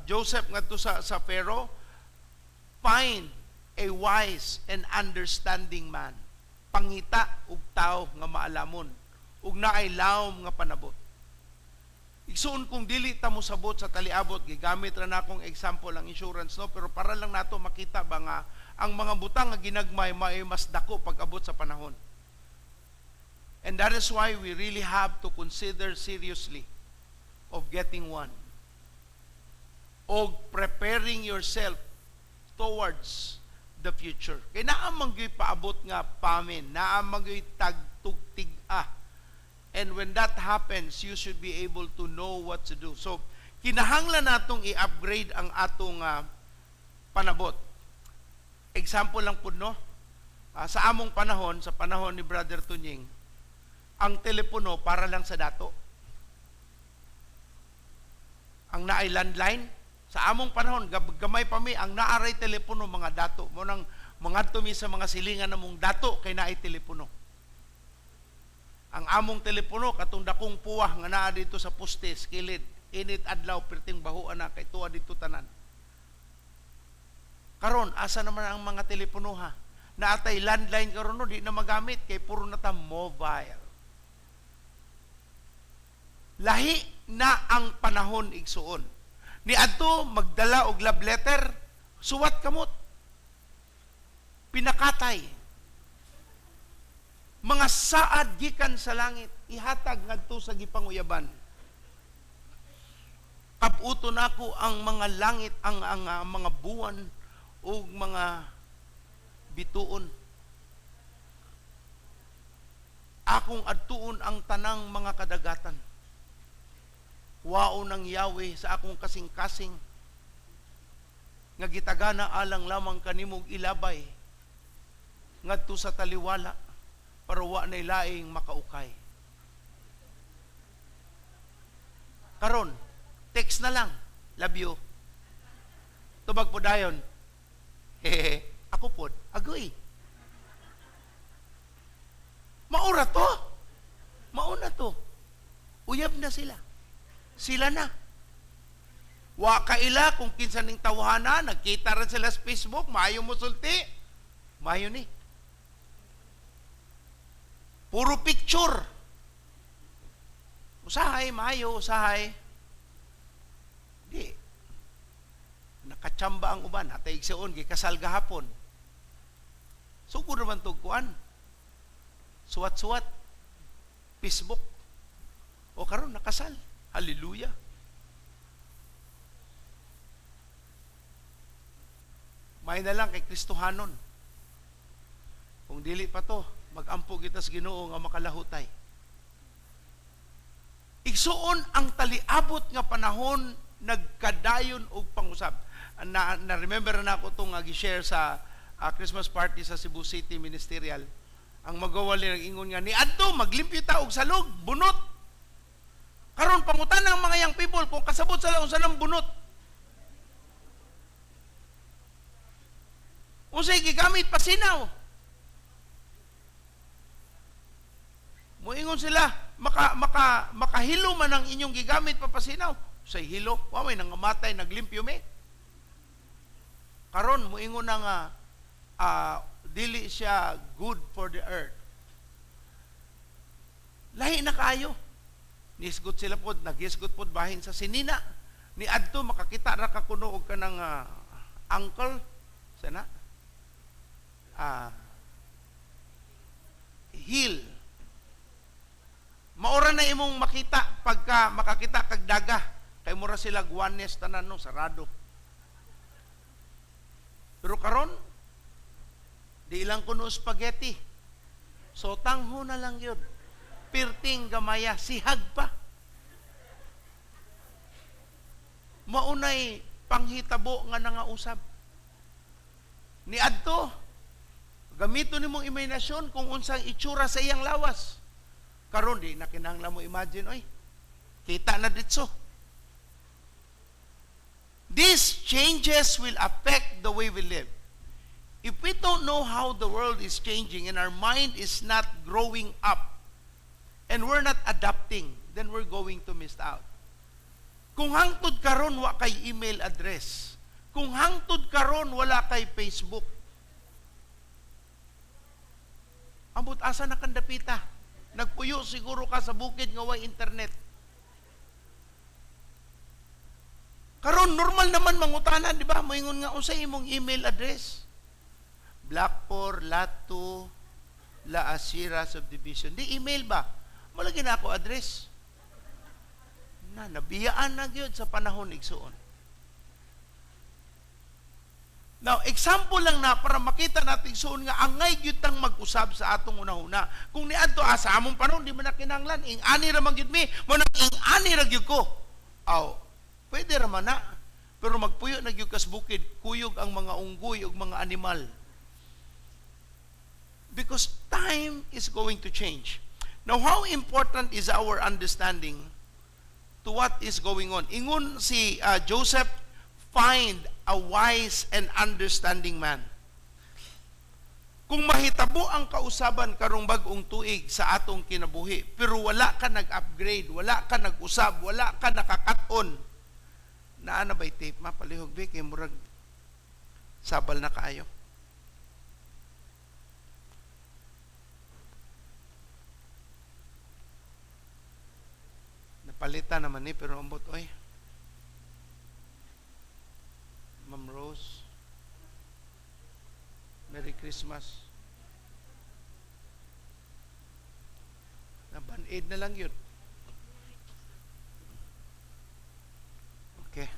Joseph ngadto sa Pharaoh, "Find a wise and understanding man." Pangita og tawo nga maalamon ug naay lawom nga panabot. Igsuon, kung dili ta mosabot sa taliabot, gigamit ra nakong example ang insurance, no, pero para lang nato makita ba nga ang mga butang nga ginagmay maoy mas dako pag-abot sa panahon. And that is why we really have to consider seriously of getting one. O preparing yourself towards the future. Kay naa man gyud paabot nga famine, naa man gyud tagtugtig-a. And when that happens, you should be able to know what to do. So, kinahanglan natong i-upgrade ang atong panabot. Example lang pud, no. Sa among panahon, sa panahon ni Brother Tunying, ang telepono para lang sa dato. Ang naay landline, sa among panahon, gamay pa mi, ang naaray telepono mga dato. Mao nang mga mi sa mga silingan namong dato kay naay telepono. Ang among telepono katong dakong puwah nga naa dito sa poste sa kilid, init adlaw perting bahuan na kay tuwa dito tanan. Karon asa naman ang mga telepono, ha? Naatay landline karon, no, di na magamit kay puro na ta mobile. Lahi na ang panahon, igsuon. Ni adto magdala og love letter, suwat kamot. Pinakatay. Mga saad gikan sa langit ihatag ngadto sa gipanguyaban. Kabuto nako ang mga langit, ang mga buwan ug mga bituon. Akong adtuon ang tanang mga kadagatan. Kuhaon ng Yahweh sa akong kasing-kasing nga gitagana alang lamang kanimog ilabay ngadto sa taliwala para wa nay laing makaukay. Karon, text na lang, "Love you." Tubag po dayon. "Hehe, ako pod, agoy." Maura to. Mauna to. Uyab na sila. Sila na. Wa kaila kung kinsa ning tawhana, nagkita ra sila sa Facebook, maayo mo sulti. Maayo ni. Puro picture. Usahay, maayo, usahay. Di. Nakachamba ang uban, atay igsuon, gikasal gahapon. Sugod naman to kuan. Suwat-suwat. Facebook. O karon nakasal. Hallelujah. May na lang kay Kristohanon. Kung dili pa to, magampo kita sa Ginoo nga makalahutay. Igsuon, ang taliabot nga panahon nagkadayon og pangusab. Na remember na ako itong gi-share sa Christmas party sa Cebu City Ministerial. Ang magawali nag-ingon nga ni adto maglimpyo ta og salog, bunot. Karon pangutan ang mga young people kung kasabot sila unsa nang bunot. Unsay gigamit pasinaw? Moingon sila, maka maka makahilo man ang inyong gigamit papasinaw. Say hilo, wa may nangamatay naglimpyo me. Karon moingon na nga dili siya good for the earth. Lahi na kaayo. Nisgot sila pod, nagisgot pod bahin sa sinina. Ni adto makakita ra ka kuno og kanang ankle sana heel. Maura na imong makita pagka makakita kag daga kay mura sila guwanes tanan, no, sarado. Pero karon di lang kuno spaghetti. So tangho na lang yun. Pirting gamaya, sihag pa. Maunay panghitabo nga nangausab. Ni adto gamito nimong imahinasyon kung unsang itsura sa iyang lawas. Karon di na kinahanglan mo imagine oy. Kita na ditso. These changes will affect the way we live. If we don't know how the world is changing and our mind is not growing up and we're not adapting, then we're going to miss out. Kung hangtod karon wa kay email address, kung hangtod karon wala kay Facebook, ambot asa na kang dapita? Nagpuyo siguro ka sa bukid nga way internet. Karon normal naman mangutana, di ba? Moingon nga unsay imong email address? Block 4, Lot 2, La Asira Subdivision. Di email ba? Malagi na ako address. Na, nabiyaan na gyud sa panahon, igsuon. Now, example lang na para makita natin, igsuon, nga angay gyud tang mag-usab sa atong unahuna. Kung niadto sa among panahon di man na kinahanglan, ing ani ra man gyud mi, mo nang ing ani ra gyud ko. Aw, pwede ra man na. Pero magpuyo na gyud kas bukid, kuyog ang mga unggoy ug mga animal. Because time is going to change. Now, how important is our understanding to what is going on? Ingon si Joseph, "Find a wise and understanding man." Kung mahitabo ang kausaban karong bag-ong tuig sa atong kinabuhi, pero wala ka nag-upgrade, wala ka nag-usab, wala ka nakakaton, naa na ba'y tape? Mapalihog bi, kay murag sabal na kaayo. Napalitan naman ni, pero ambot oy. Ma'am Rose, Merry Christmas. Na band-aid na lang yun. Okay.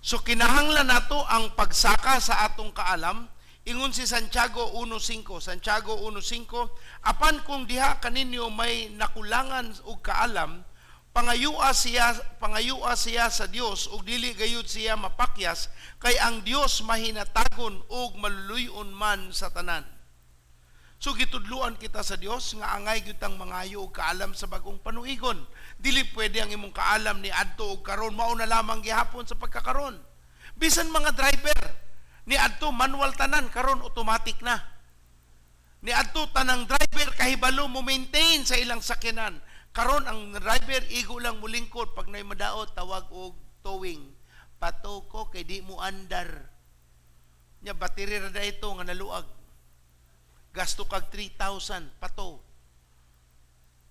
So kinahanglan nato ang pagsaka sa atong kaalam. Ingon si Santiago 1:5, Santiago 1:5, "Apan kung diha kaninyo may nakulangan og kaalam, pangayua siya sa Dios ug dili gayud siya mapakyas, kay ang Dios mahinatagon ug maluluy-on man sa tanan." So gitudluan kita sa Dios nga angay gyud tang mangayo og kaalam sa bagong panuigon. Dili pwede ang imong kaalam ni adto og karon mao na lamang gihapon sa pagkakaron. Bisan mga driver, ni adto manual tanan, karon automatic na. Ni adto tanang driver kahibalo mo maintain sa ilang sakyanan. Karon ang driver igo lang mulingkod, pag nay madaot tawag og towing. "Patow ko kay di mo andar." Nya battery ra ito nga naluag. Gasto kag 3,000 patow.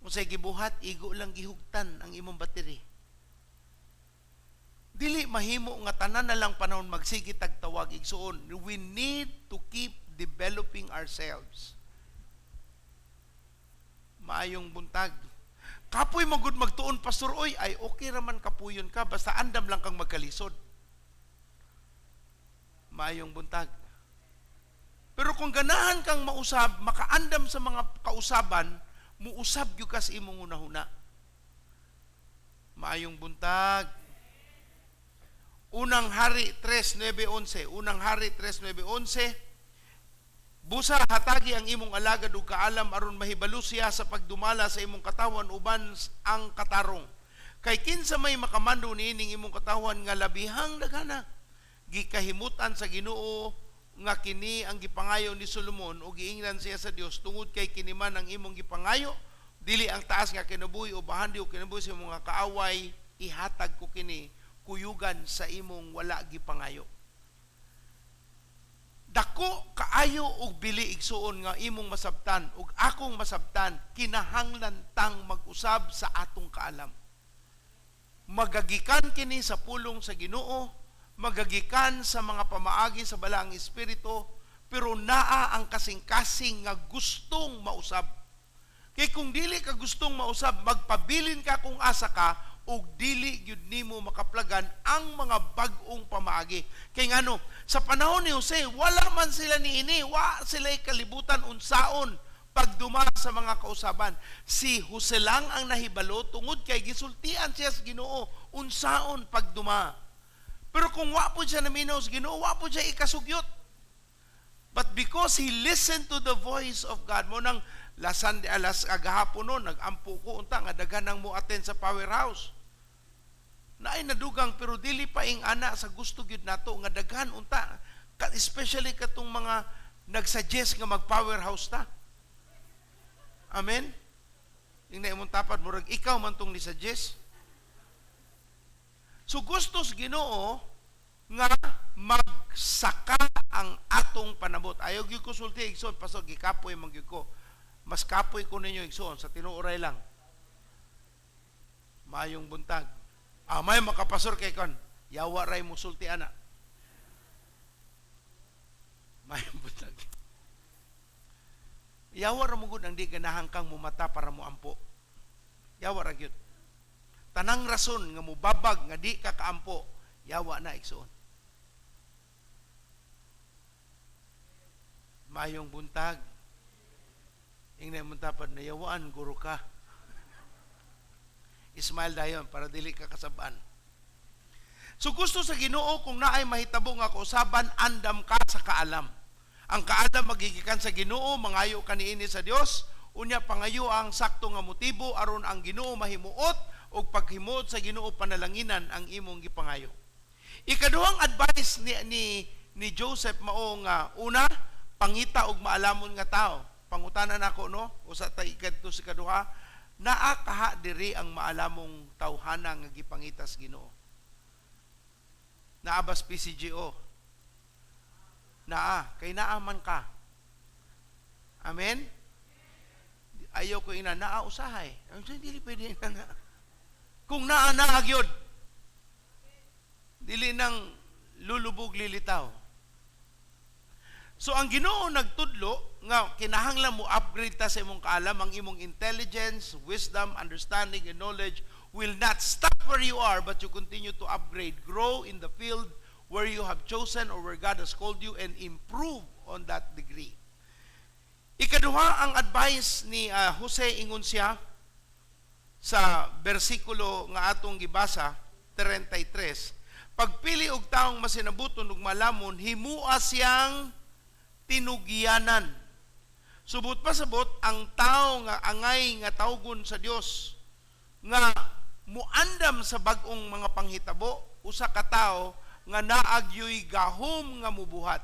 Unsay gibuhat, igo lang gihugtan ang imong battery. Dili mahimo nga tanan na lang panahon magsige tag tawag, igsuon. We need to keep developing ourselves. Maayong buntag. Kapoy magud magtuon, pastor oy, ay okay raman kapuyon ka basta andam lang kang magkalisod. Maayong buntag. Pero kung ganahan kang mausab, makaandam sa mga kausaban, muusab gyud ka sa imong hunahuna. Maayong buntag. Unang Hari 3:9-11. Unang Hari 3:9-11. "Busa hatagi ang imong alagad og kaalam aron mahibalo siya sa pagdumala sa imong katawhan uban ang katarong. Kay kinsa may makamando niining imong katawhan nga labihang daghana? Gikahimutan sa Ginoo nga kini ang gipangayo ni Solomon ug giingnan siya sa Dios, 'Tungod kay kini man ang imong gipangayo, dili ang taas nga kinabuhi o bahandi o kinabuhi sa imong mga kaaway, ihatag ko kini kuyugan sa imong wala gipangayo.'" Dako kaayo og bili, igsuon, nga imong masabtan ug akong masabtan, kinahanglan tang mag-usab sa atong kaalam. Magagikan kini sa pulong sa Ginoo, magagikan sa mga pamaagi sa Balaang Espiritu, pero naa ang kasing-kasing nga gustong mausab. Kay kung dili ka gustong mausab, magpabilin ka kung asa ka ug dili gyud nimo makaplagan ang mga bag-ong pamaagi. Kay ngano, sa panahon ni Jose, wala man sila niini, wa sila kalibutan unsaon pagduma sa mga kausaban. Si Jose lang ang nahibalo tungod kay gisultian siya sa Ginoo unsaon pagduma. Pero kung wa po siya naminaw sa Ginoo, wa po siya ikasugyot. But because he listened to the voice of God, mao nang lasan alas agahapon no, nagampo ko unta nga daghan ang mo attend sa powerhouse. Naay nadugang pero dili pa ing ana sa gusto gyud nato nga daghan unta, especially katong mga nagsuggest nga mag powerhouse ta. Amen. Ingna imong tapad, murag ikaw man tong ni suggest. So gusto sa Ginoo nga magsaka ang atong panabot. Ayaw gyud ko sulti, igsoon, pastor, gikapoy man gyud ko. Mas kapoy ko ninyo, igsoon, sa tinuoray lang. Mayong buntag. Ah, may makapasor kay kon. Yawa ray mo sulti ana. Mayong buntag. Yawa ra mo gud ang di ganahan kang mumata para mo ampo. Yawa ra gyud. Tanang rason nga mubabag nga di ka kaampo, yawa na, igsoon. Mayong buntag. Ingna imong tapad, nayawaan guro ka. Smile dayon para dili ka kasabaan. So gusto sa Ginoo kung naay mahitabo nga kausaban, andam ka sa kaalam. Ang kaalam magigikan sa Ginoo, mangayo kaniini sa Dios, unya pangayo ang sakto nga motibo aron ang Ginoo mahimuot ug paghimuot sa Ginoo panalanginan ang imong gipangayo. Ikaduhang advice ni Joseph mao nga una, pangita og maalamon nga tao. Pangutana nako no, usa ta ikadto sa ikaduha, naa kaha diri ang maalamong tawhana nga gipangita sa Ginoo? Naa bas PCGO? Naa, kay naa man ka. Amen? Ayaw ko ina, naa usahay. Ang dili pwede na na. Kung naa, naa gyud. Dili nang lulubog lilitaw. So ang Ginoo nagtudlo nga kinahanglan mo upgrade ta sa imong kaalam, ang imong intelligence, wisdom, understanding and knowledge will not stop where you are, but you continue to upgrade, grow in the field where you have chosen or where God has called you and improve on that degree. Ikaduha ang advice ni Jose, ingon siya sa bersikulo nga atong gibasa 33, pagpili og taong masinabuton ug malamon, himua siyang tinugyanan. Subot pasabot ang tao nga angay nga tawgon sa Dios nga muandam sa bag-ong mga panghitabo, usa ka tawo nga naagyoy gahom nga mubuhat.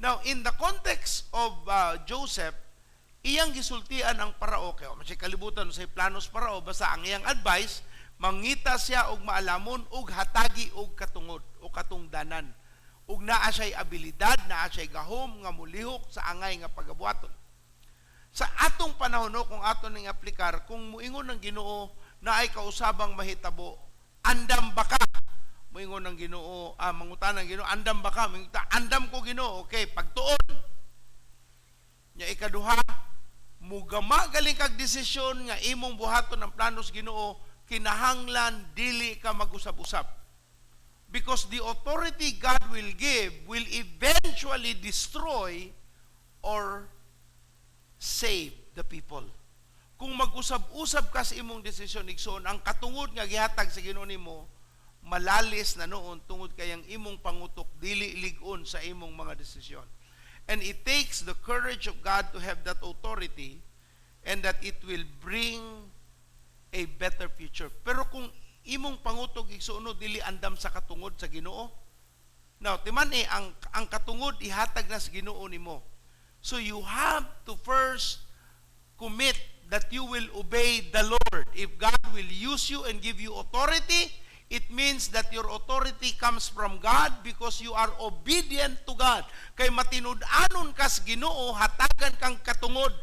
Now, in the context of Joseph, iyang gisultian ang parao kay wa man siya kalibutan sa planos parao, basta ang iyang advice, mangita siya og maalamon ug hatagi og katungod o katungdanan ug naa siya'y abilidad, naa siya'y gahom nga mulihok sa angay nga pagabuhaton. Sa atong panahon no, kung ato ning aplikar, kung muingon ng Ginoo naay kausabang mahitabo, andam ba ka? Muingon ng Ginoo, mangutan ng Ginoo, andam ba ka? Muingon ta, andam ko Ginoo, okay, pagtuon. Nya ikaduha, mugama galing kag desisyon nga imong buhaton ang planos Ginoo, kinahanglan dili ka mag-usab-usab. Because the authority God will give will eventually destroy or save the people. Kung mag-usab-usab ka sa imong desisyon, igsoon, ang katungod nga gihatag sa Ginoo nimo, malalis na noon tungod kay ang imong pangutok dili lig-on sa imong mga desisyon. And it takes the courage of God to have that authority and that it will bring a better future. Pero kung imong pangutog, igsuon, dili andam sa katungod sa Ginoo. Now, timan eh, ang katungod ihatag na sa Ginoo nimo. So you have to first commit that you will obey the Lord. If God will use you and give you authority, it means that your authority comes from God because you are obedient to God. Kay matinud-anon kas Ginoo, hatagan kang katungod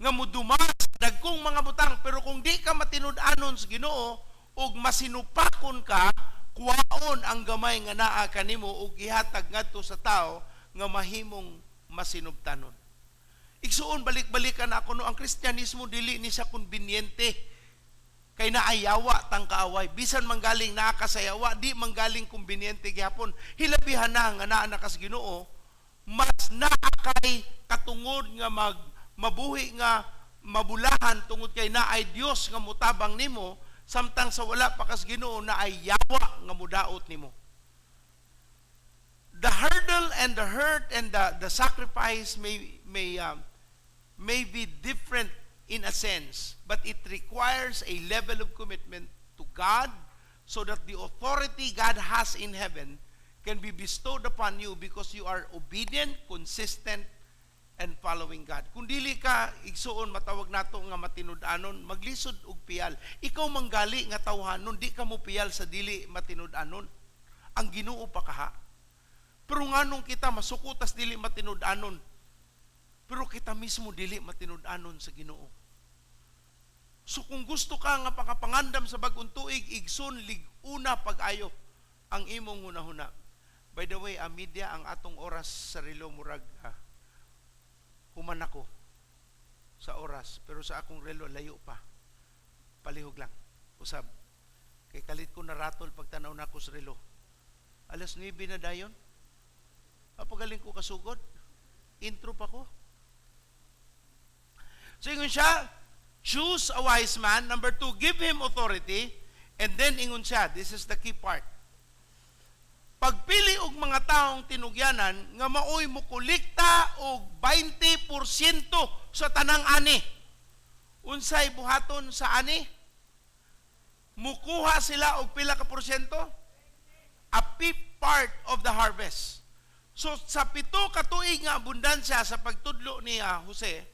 nga mudumas dagkong mga butang. Pero kung di ka matinud-anon sa Ginoo ug masinupakon ka, kuwaon ang gamay nga naa kanimo ug ihatag ngadto sa tao nga mahimong masinubtanon. Igsuon, balik-balikan ako no, ang Kristyanismo dili ni siya konbinyente. Kay naayawa tang kaaway. Bisan manggaling naa ka sa yawa, di manggaling konbinyente gihapon. Hilabihan na nga naa na kas Ginoo, mas naa kay katungod nga mag mabuhi nga mabulahan tungod kay naay Dios nga mutabang nimo, samtang sa wala pa kas Ginoo naay yawa nga mudaot nimo. The hurdle and And the hurt and the sacrifice may be different in a sense, but it requires a level of commitment to God so that the authority God has in heaven can be bestowed upon you because you are obedient, consistent, and following God. Kung dili ka, igsuon, matawag nato nga matinud-anon, maglisod og piyal. Ikaw manggali nga tawhanon, di ka mo piyal sa dili matinud-anon. Ang Ginoo pa kaha. Pero nganong kita masuko tas dili matinud-anon? Pero kita mismo dili matinud-anon sa Ginoo. So kung gusto ka nga pakapangandam sa bag-ong tuig, igsoon, lig-una pag-ayo ang imong hunahuna. By the way, media, ang atong oras sa relo murag human ako sa oras, pero sa akong relo layo pa. Palihog lang. Usab. Kay kalit ko naratol pagtanaw nako sa relo. Alas 9 na dayon. Papagaling ko kasugod. Intro pa ko. So ingon siya, choose a wise man. Number two, give him authority. And then ingon siya, this is the key part. Pagpili og mga taong tinugyanan nga maoy mukolekta og 20% sa tanang ani. Unsay buhaton sa ani? Mukuha sila og pila ka porsyento? A fifth part of the harvest. So sa 7 ka tuig nga abundansya sa pagtudlo ni Jose,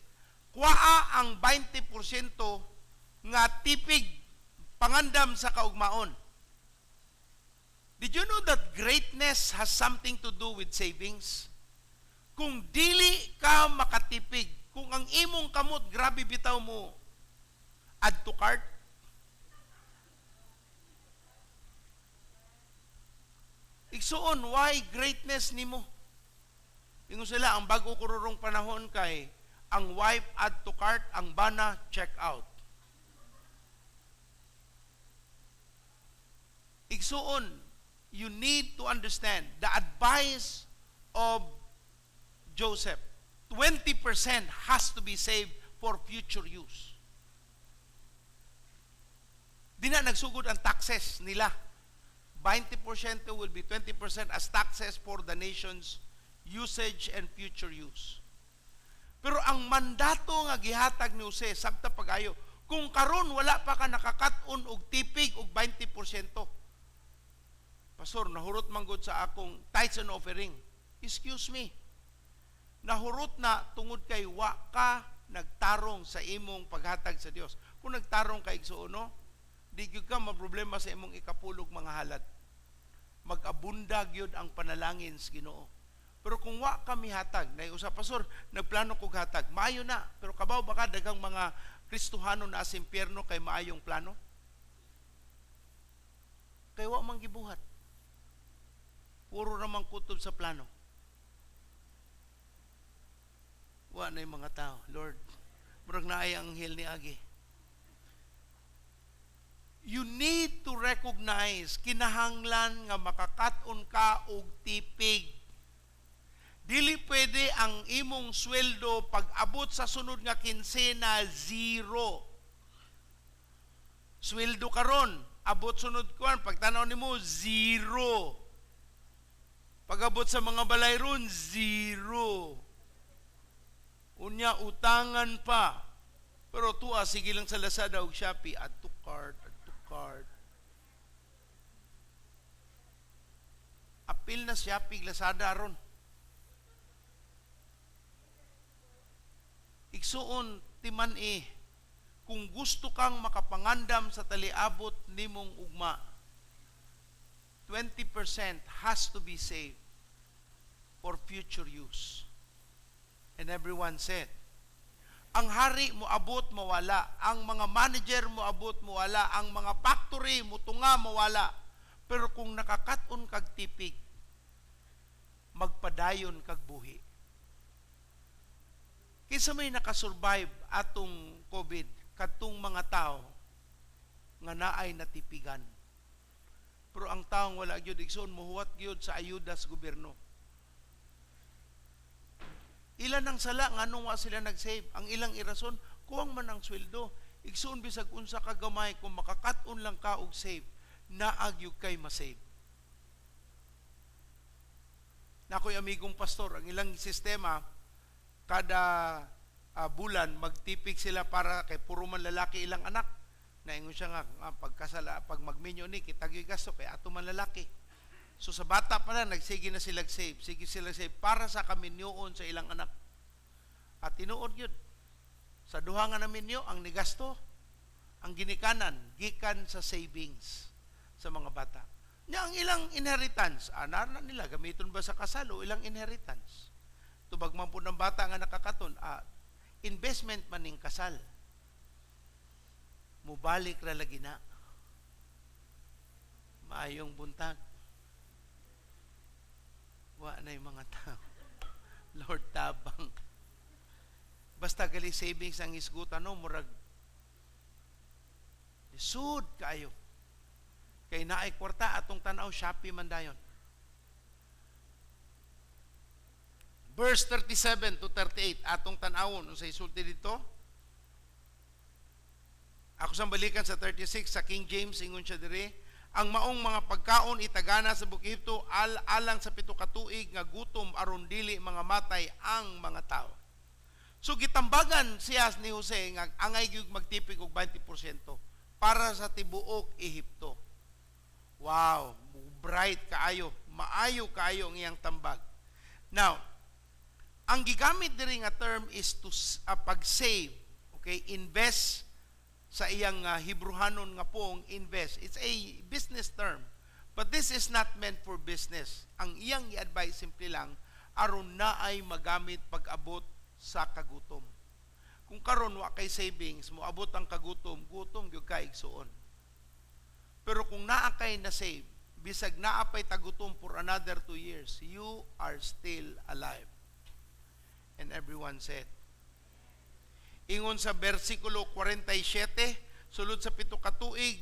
kuhaa ang 20% nga tipig pangandam sa kaugmaon. Did you know that greatness has something to do with savings? Kung dili ka makatipig, kung ang imong kamot grabe bitaw mo add to cart, igsuon, why greatness nimo? Ingon sila, ang bago kururong panahon kay ang wife add to cart, ang bana check out. Igsuon, you need to understand the advice of Joseph. 20% has to be saved for future use. Di na nagsugod ang taxes nila. 20% will be 20% as taxes for the nation's usage and future use. Pero ang mandato nga gihatag ni Jose, sabta pagayo, kung karon wala pa ka nakakat-on og tipig og 20%, "Pastor, nahurot man gud sa akong tithes and offering." Excuse me. Nahurot na tungod kay wa ka nagtarong sa imong paghatag sa Dios. Kung nagtarong ka, igsuon, no, di gyud ka maproblema sa imong ikapulog mga halad. Mag-abunda gyud ang panalangin sa Ginoo. Pero kung wa ka mihatag, nay usa, "Pastor, nagplano kog hatag." Maayo na, pero kabaw ba ka daghang mga Kristohano na sa impyerno kay maayong plano? Kay wa man gibuhat. Puro namang kutob sa plano. Wa na yung mga tao. Lord, murag naay anghel ni agi. You need to recognize kinahanglan nga makakat-on ka og tipig. Dili pwede ang imong sweldo pag abot sa sunod nga kinsena, zero. Sweldo karon, abot sunod kuan, pagtanaw nimo, zero. Pag-abot sa mga balay ron, zero. Unya, utangan pa. Pero tuwa, sige lang sa Lazada ug Shopee, add to cart, add to cart. Apil na Shopee, Lazada ron. Igsuon, timan eh, kung gusto kang makapangandam sa taliabot nimong ugma, 20% has to be saved for future use. And everyone said, ang hari mo abot mawala, ang mga manager mo abot mawala, ang mga factory mo tunga mawala. Pero kung nakakaton kag tipig, magpadayon kag buhi. Kinsa may nakasurvive atong COVID, kadtong mga tao nga naay natipigan. Pero ang taong wala gyud, igsoon, muhuwat gyud sa ayuda sa gobyerno. Ilan ang sala nganong wa sila nag-save? Ang ilang irason, kuwang man ang sweldo. Igsoon, bisag unsa ka gamay, kung makakat-on lang ka og save, naa gyud kay ma-save. Na ako'y amigong pastor, ang ilang sistema, kada bulan magtipig sila para kay puro man lalaki ilang anak. Naingon siya nga pagkasala, pag magminyo ni kita gyud gasto kay ato man lalaki. So sa bata pa lang nagsige na sila save, sige sila save para sa kaminyoon sa ilang anak. At tinuod yun. Sa duha nga naminyo ang nigasto, ang ginikanan gikan sa savings sa mga bata. Nya ang ilang inheritance, anar na nila gamiton ba sa kasal o ilang inheritance? Tubag man po ng bata nga nakakaton, investment man ning kasal. Mubalik ra lagi na. Maayong buntag. Wa na yung mga tao. Lord tabang. Basta gali savings ang isgutan, no, murag lisod kaayo. Kay naay kwarta atong tan-aw, Shopee man dayon. Verse 37 to 38 atong tan-awon unsay sulti dito. Ako sang balikan sa 36 sa King James, ingon siya diri, ang maong mga pagkaon itagana sa bukid Ehipto alang sa 7 ka tuig nga gutom aron dili mga matay ang mga tao. So gitambagan siya ni Jose nga angay gyud magtipig og 20% para sa tibuok Ehipto. Wow, bright kaayo, maayo kaayo ang iyang tambag. Now, ang gigamit diri nga term is to pag-save, okay, invest sa iyang Hebruhanon nga poong invest. It's a business term. But this is not meant for business. Ang iyang i-advise simple lang aron naay magamit pag-abot sa kagutom. Kung karon wa kay savings, moabot ang kagutom, gutom gyud ka igsuon. Pero kung naa kay na save, bisag naa pay tagutom for another 2 years, you are still alive. And everyone said, ingon sa versikulo 47, sulod sa 7 ka tuig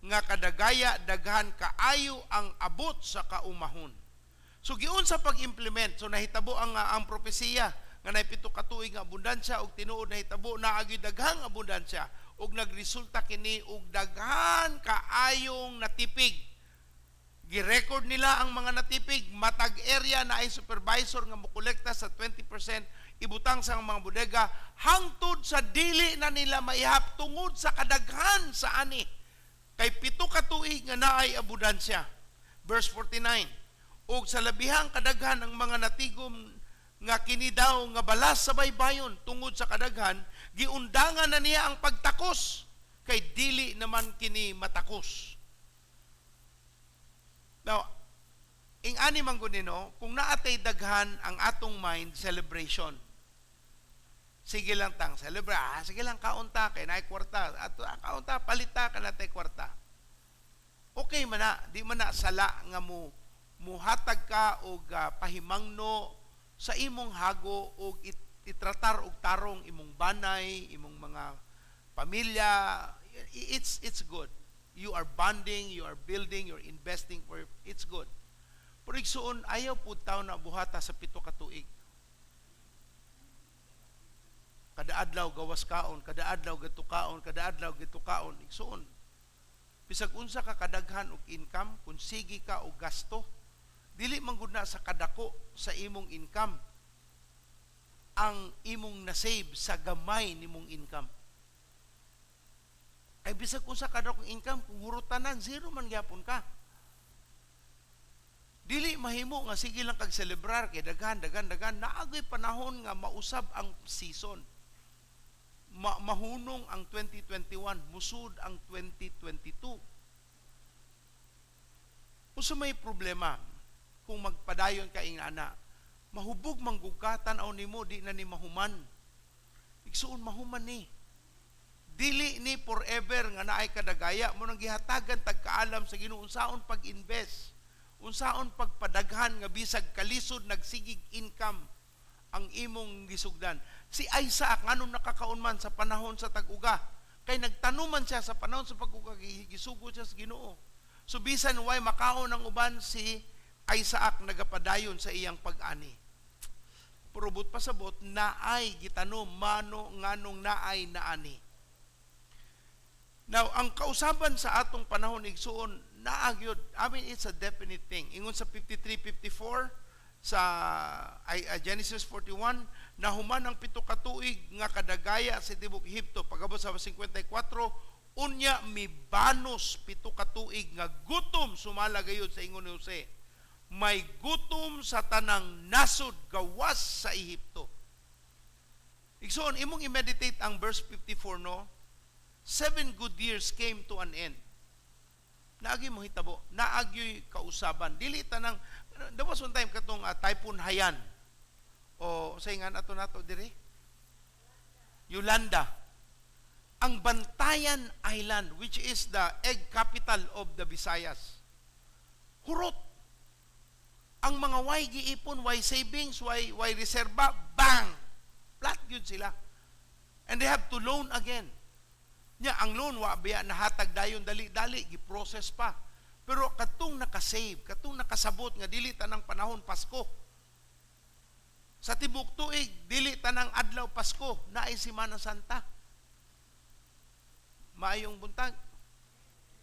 nga kadagaya daghan kaayo ang abot sa kaumahon. So giun sa pag-implement, so nahitabo ang propesiya nga nay 7 ka tuig nga abundansya og tinuod nahitabo naagi daghang abundansya ug nagresulta kini og daghan kaayong natipig. Girecord nila ang mga natipig, matag area na ay supervisor nga mokolekta sa 20% ibutang sa mga bodega hangtod sa dili na nila maihap tungod sa kadaghan sa ani. Kay 7 ka tuig nga naay abundansya. Verse 49, ug sa labihang kadaghan ang mga natigom nga kini daw nga balas sa baybayon tungod sa kadaghan, giundangan na niya ang pagtakos kay dili naman kini matakos. Now, ing ani man gud nino, kung naatay daghan ang atong mind celebration. Sige lang tang celebrate, sige lang kaunta kay naay kwarta, ato kaunta palita ka natay kwarta. Okay man na, di man na sala nga mo muhatag ka og pahimangno sa imong hago og itratar og tarong imong banay, imong mga pamilya. It's good. You are bonding, you are building, you're investing for it's good. Pero igsuon ayaw pud taw na buhata sa 7 ka tuig. Kada adlaw gawas kaon, kada adlaw gadto kaon, kada adlaw gadto kaon, igsuon. Bisag unsa ka kadaghan og income, kun sige ka og gasto, dili man gud na sa kadako sa imong income ang imong na-save sa gamay nimong income. Ay bisag unsa kadakong income, kung hurutanan, zero man gyapon ka. Dili mahimo nga sige lang kag celebrar kay daghan daghan daghan, naagoy panahon nga mausab ang season. Mahunong ang 2021, musud ang 2022. Unsa may problema kung magpadayon ka ingana? Mahubog manggug ka, tan-aw nimo di na ni mahuman. Igsuon mahuman ni. Dili ni forever nga naay kadagaya mo nang gihatagan tagkaalam sa Ginoo unsaon pag-invest, unsaon pagpadaghan nga bisag kalisod nagsigig income ang imong gisugdan. Si Isaac nganong nakakaon man sa panahon sa tag-uga, kay nagtanuman siya sa panahon sa pag-uga, gisugod siya sa Ginoo. So bisan way makaon ang uban, si Isaac nagapadayon sa iyang pag-ani. Pero but pasabot naay gitanom mano nganong naay naani. Now, ang kausaban sa atong panahon igsuon naagyod. I mean, it's a definite thing. Ingon sa 53-54, Sa ay, Genesis 41, nahuman ang 7 ka tuig nga kadagaya sa tibok Ehipto. Pag-abot sa 54, unya mibanos 7 ka tuig nga gutom sumala gayud sa ingon ni Jose. May gutom sa tanang nasod gawas sa Ehipto. Igsoon, imong i-meditate ang verse 54, no? 7 good years came to an end. Naagi mo hitabo, naagyoy kausaban. Dili tanang, there was one time katong Typhoon Haiyan. O sa ingan ato nato dire? Yolanda. Ang Bantayan Island, which is the egg capital of the Visayas. Hurot. Ang mga way giipon, way savings, way reserba, bang! Flat gyud sila. And they have to loan again. Nya ang loan wa biya nahatag dayon dali-dali, gi-process pa. Pero katong nakasave, katong nakasabot nga dili tanang panahon Pasko. Sa tibok tuig, dili tanang adlaw Pasko, naay Semana Santa. Maayong buntag.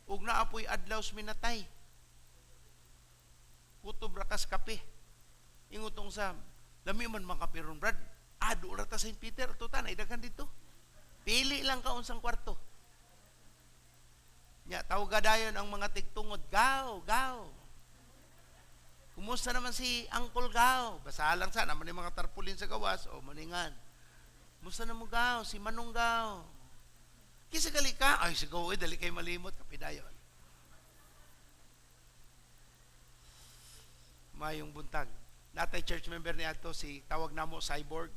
Ug naa poy adlaw minatay. Kutob ra kas kape. Ingutong sa lami man mga kape ron, Brad. Ah, doon ra ta St. Peter, tutan ay daghan dito. Pili lang ka unsang kwarto. Nya tawga dayon ang mga tigtungod, gaw, gaw. Kumusta naman si Uncle Gaw? Basa lang sa naman yung mga tarpulin sa gawas o maningan. Kumusta na mo Gaw? Si Manong Gaw. Kisa gali ka? Ay, sigaw, eh, dali kay malimot, kapidayon. Mayong buntag. Natay church member ni ato, si tawag namo Cyborg.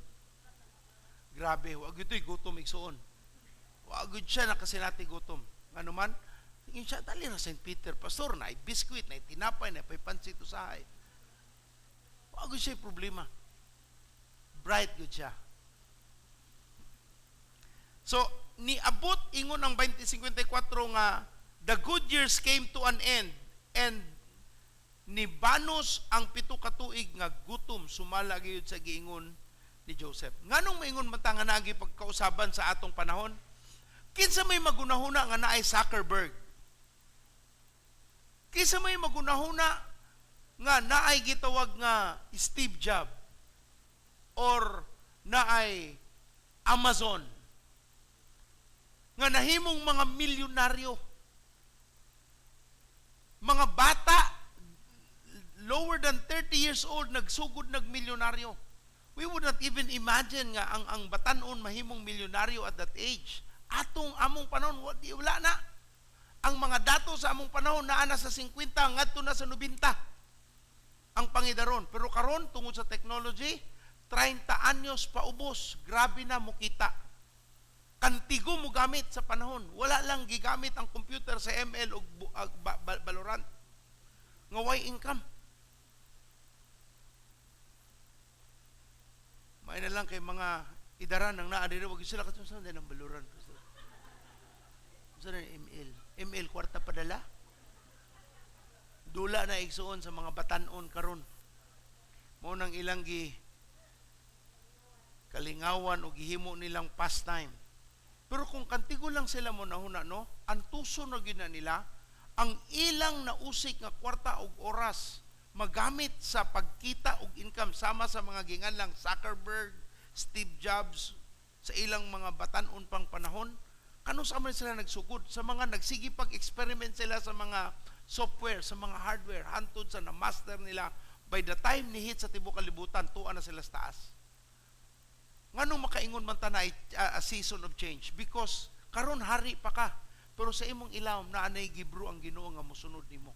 Grabe, wag ito'y gutom igsuon. Wag gud siya nakasinati gutom. Ngano man, tingin siya, dali na St. Peter, pastor, na biskuit, na tinapay, na pansit usahay. Wag gud siya problema. Bright gud siya. So, niabot ingon ang 2054 nga the good years came to an end and nibanos ang 7 ka tuig nga gutom sumala gyud sa giingon ni Joseph. Nganong maingon man ta nga naagi pagkausaban sa atong panahon? Kinsa may magunahuna nga naay Zuckerberg? Kinsa may magunahuna nga naay gitawag nga Steve Jobs or naay Amazon nga nahimong mga milyonaryo? Mga bata lower than 30 years old nagsugod nagmilyonaryo. We would not even imagine nga ang batan-on mahimong milyonaryo at that age. Atong among panahon wala na. Ang mga dato sa among panahon naa na sa 50 ngadto na sa 90 ang pangidaron. Pero karon tungod sa technology, 30 anyos paubos, grabe na mokita. Kantigo mo gamit sa panahon. Wala lang gigamit ang computer sa ML o Valorant. Nga way income. May na lang kay mga idaran ang naa diri, wag sila katong sa ng Valorant. Sa ML. ML kwarta padala. Dula na igsuon sa mga batan-on karon. Mao nang ilang gi kalingawan o gihimo nilang pastime. Pero kung kantigo lang sila mo nahuna, no, antuso na gyud na nila ang ilang nausik nga kwarta og oras magamit sa pagkita og income sama sa mga ginganlang Zuckerberg, Steve Jobs sa ilang mga batan-on pang panahon. Kano sa man sila nagsugod? Sa mga nagsige pag-experiment sila sa mga software, sa mga hardware, hantod sa na-master nila. By the time ni hit sa tibuok kalibutan, tuwa na sila sa taas. Nganong makaingon man ta na a season of change? Because karon hari pa ka, pero sa imong ilawom naa nay gibro ang Ginoo nga mosunod nimo.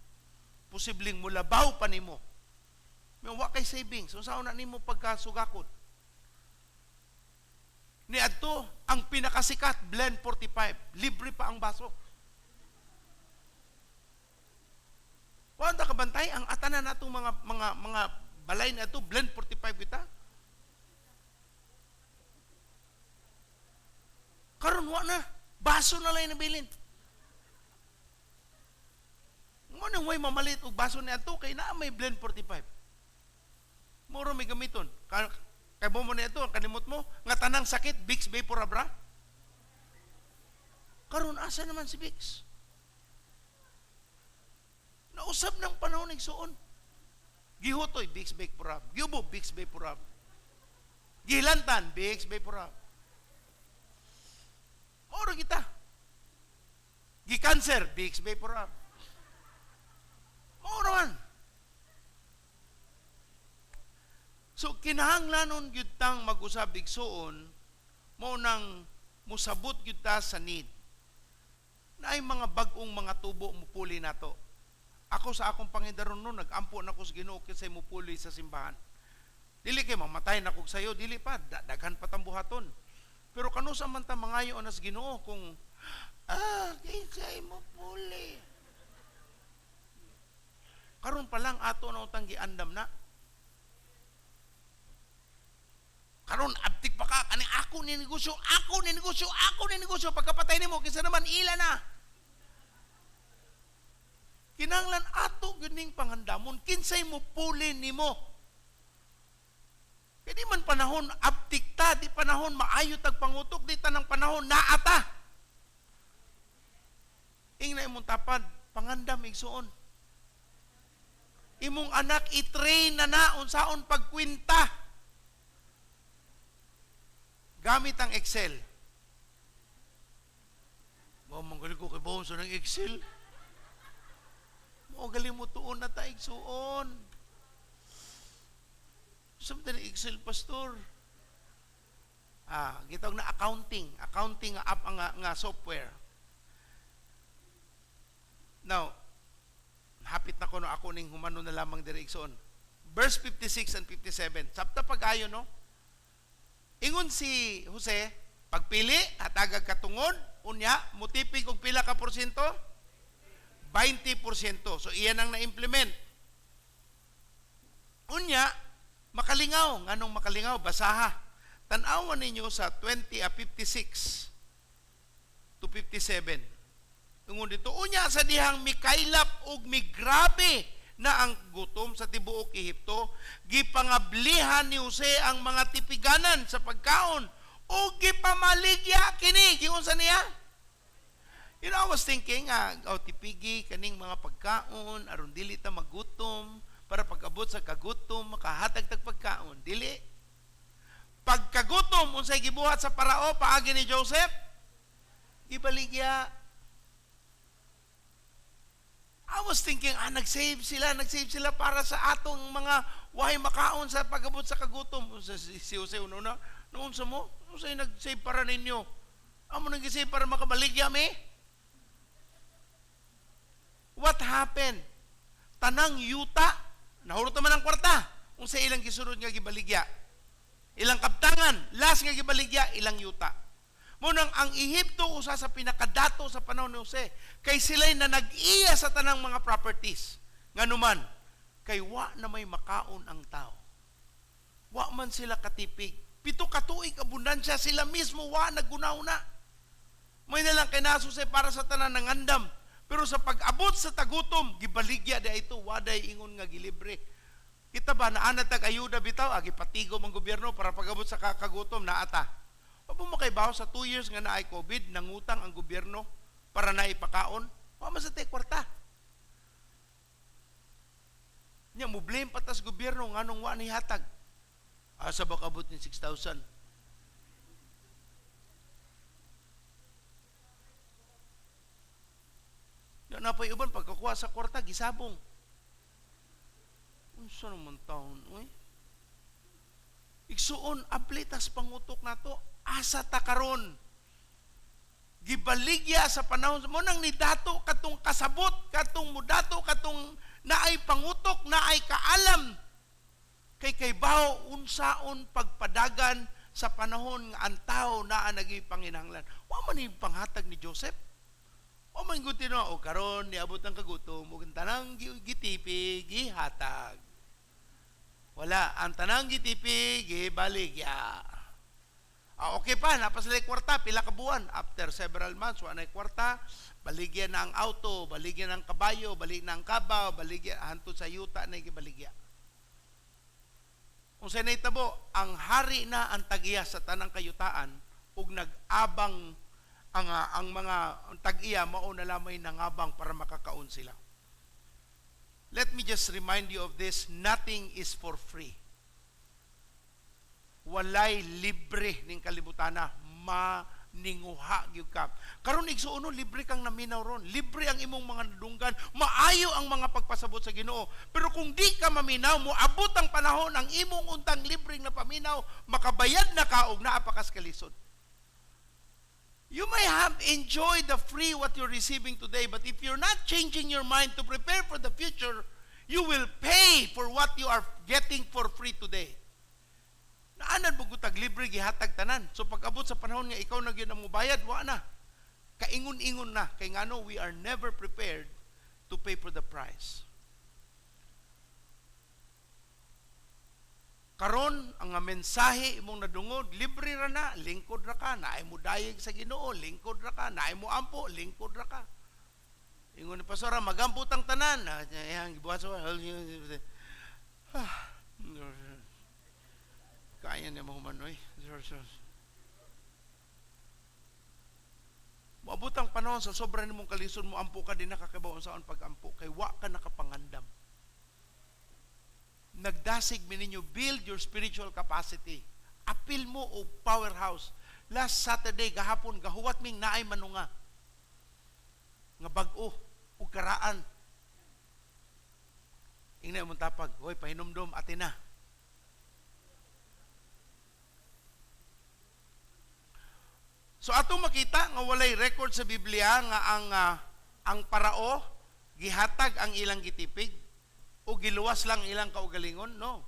Posibleng mulabaw pa nimo. May wa kay savings, unsa na nimo pagkasugakod? Niadto ang pinakasikat Blend 45, libre pa ang baso. Wa ta kabantay ang atanan natong mga balay na ato Blend 45 kita. Karon wa na, baso na lang nabilin. Mo nang way mamalit og baso ni ato kay naa may Blend 45. Moro may gamiton. Kay mo mo ni ato, kanimot mo nga tanang sakit Vicks Vapor Abra. Karon asa naman si Vicks? Nausab ng panahon igsuon. Gihutoy, Vicks VapoRub. Giubo, Vicks VapoRub. Gilantan, Vicks VapoRub. Moro kita. Gi-cancer, Vicks VapoRub. Moro man. So kinahanglanon gyud tang mag-usab, igsuon, mao nang musabot gyud ta sa need. Naay mga bag-ong mga tubo mupuli nato. Ako sa akong pangidaron no, nag-ampo na ko sa Ginoo kinsay mupuli sa simbahan. Dili kay mamatay na kog sayo, dili pa, daghan pa tang buhaton. Pero kanusa man ta mangayo na sa Ginoo kung kinsay mupuli. Karon pa lang ato na utang giandam na. Karon abtik pa ka kani ako ni negosyo, ako ni negosyo, ako ni negosyo, pagkapatay nimo kinsa naman ila na. Kinahanglan ato gyud ning pangandamon kinsay mupuli nimo. Kay di man panahon abtik ta, di panahon maayo tag pangutok, di tanang panahon naata. Ingna imong tapad, pangandam igsuon. Imong anak i-train na na unsaon pagkwinta. Gamit ang Excel. Mao manggali ko kay bawon sa ng Excel. Mao gali mo tuon na ta igsuon. Sa man Excel, pastor? Gitawag na accounting, accounting nga app nga software. Now, hapit na ko no ako ning humano na lamang diri igsuon. Verse 56 and 57. Sabta pag-ayo no. Ingon si Jose, pagpili hatagag katungod, unya mutipig og pila ka porsyento? 20%. So iyan ang na-implement. Unya makalingaw, nganong makalingaw, basaha. Tan-awan ninyo sa 56 to 57. Ingon dito, unya sa dihang mikaylap og migrabe na ang gutom sa tibuok Ehipto, gipangablihan ni Jose ang mga tipiganan sa pagkaon o gipamaligya kini. Giunsa niya? You know, I was thinking, tipigi kaning mga pagkaon aron dili ta magutom, para pag-abot sa kagutom makahatag tag pagkaon. Dili. Pagkagutom unsay gibuhat sa parao paagi ni Joseph? Gibaligya. I was thinking, nag-save sila para sa atong mga wahay makaon sa pag-abot sa kagutom. Si Jose, una, noon sa mo, unsay nag-save para ninyo? Amo nag-save para makabaligya mi? What happened? Tanang yuta, nahurot naman ang kwarta. Unsay ilang gisunod nga gibaligya? Ilang kaptangan, last nga gibaligya, ilang yuta. Munang ang Ehipto usa sa pinakadato sa panahon ni Jose, kay sila'y na nag-iya sa tanang mga properties. Nganuman, kay wa na may makaon ang tao. Wa man sila katipig. 7 ka tuig abundansya, sila mismo wa naggunaw na. May nalang kay naso Jose para sa tanan ng andam. Pero sa pag-abot sa tagutom, gibaligya di ito, waday ingon nga gilibre. Kita ba, naana tag ayuda bitaw, agi patigo mang gobyerno para pag-abot sa kagutom, naata. Wa mo kaybaw sa 2 years nga naay COVID, nangutang ang gobyerno para naipakaon. Wa man sa tay kwarta. Nya mo blame patas gobyerno nganong wa ni hatag. Asa ba kabot ni 6,000? Nya napay uban pagkakuha sa kwarta gisabong. Unsa naman taon oy? Igsuon ablitas pangutok nato. Asa ta karon? Gibaligya sa panahon mo nang nidato katong kasabot, katong mudato, katong naay pangutok, naay kaalam. Kay kaybaw unsaon pagpadagan sa panahon nga ang tao naa nagi panginahanglan. Wa man ni panghatag ni Joseph. Wa man gud tinuo, o karon niabot ang kagutom ug ang tanang gitipi gihatag. Wala, ang tanang gitipi gibaligya. Okay pa, napasila'y kwarta, pila ka buwan. After several months, wa na'y kwarta, baligya na ang auto, baligya na ang kabayo, baligya na ang kabaw, baligya, hantod sa yuta na gibaligya. Kung sa naitabo, ang hari na ang tag-iya sa tanang kayutaan, ug nag-abang ang mga tag-iya, mao na lamay nangabang para makakaon sila. Let me just remind you of this, nothing is for free. Walay libre ning kalibutana, maninguha gyud ka. Karon, igsuon, libre kang naminaw ron. Libre ang imong mga nadunggan, maayo ang mga pagpasabot sa Ginoo. Pero kung di ka maminaw, moabot ang panahon ang imong untang libreng napaminaw, makabayad na ka og naa pa kas kalisod. You may have enjoyed the free what you're receiving today, but if you're not changing your mind to prepare for the future, you will pay for what you are getting for free today. Naanad mo gutag libre gihatag tanan. So pag abot sa panahon nga ikaw na gyud ang mobayad, wa na. Kaingon-ingon na kay ngano, we are never prepared to pay for the price. Karon ang nga mensahe imong nadungog, libre ra na, lingkod ra ka, naay mo dayeg sa Ginoo, lingkod ra ka, naay mo ampo, lingkod ra ka. Ingon ni pastora, magamput ang tanan. Ah, iyang gibuhat sa ah, kaya niya mahuman oy. Moabot ang panahon sa sobra nimong kalisod mo ampo ka, di nakakabaw unsaon pag-ampo kay wa ka nakapangandam. Nagdasig mi ninyo, build your spiritual capacity. Apil mo og powerhouse. Last Saturday gahapon gahuwat ming naay manunga nga bag-o ug karaan. Ingna imong tapag, "Hoy, pahinumdom atin na." So atong makita nga walay record sa Biblia nga ang parao gihatag ang ilang gitipig o giluwas lang ilang kaugalingon. No.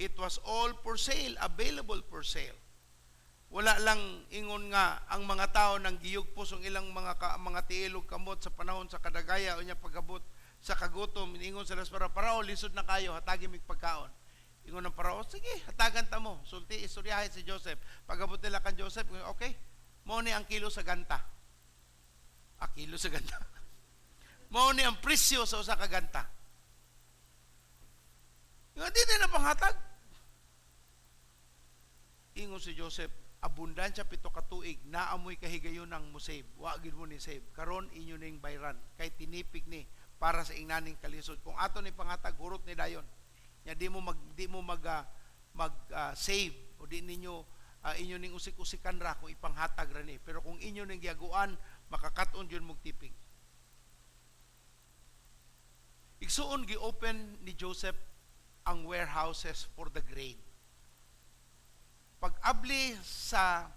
It was all for sale, available for sale. Wala lang ingon nga ang mga tao nang giyugpos ang ilang mga tiil ug kamot sa panahon sa kadagaya o nya pagabot sa kagutom, ingon sila sa parao, "Parao, lisod na kayo, hatagi mig pagkaon." Ingon ng parao, "Sige, hatagan ta mo." Sulti istoryahe si Joseph. Pagabot nila kan Joseph, "Okay, mao ni ang kilo sa ganta." Ah, kilo sa ganta. "Mao ni ang presyo sa usa ka ganta." Nga di na panghatag. Ingon si Joseph, "Abundansya 7 ka tuig, naamoy kahigayon ang mo save. Wa gid mo ni save. Karon inyo ning bayran kay tinipig ni para sa ingnaning kalisod. Kung ato ni panghatag, hurot ni dayon. Nya di mo mag save o di ninyo inyo ning usik-usikan ra kung ipanghatag ra ni. Pero kung inyo ning giaguan, makakaton jud mog tipig." Igsuon, gi-open ni Joseph ang warehouses for the grain. Pag-abli sa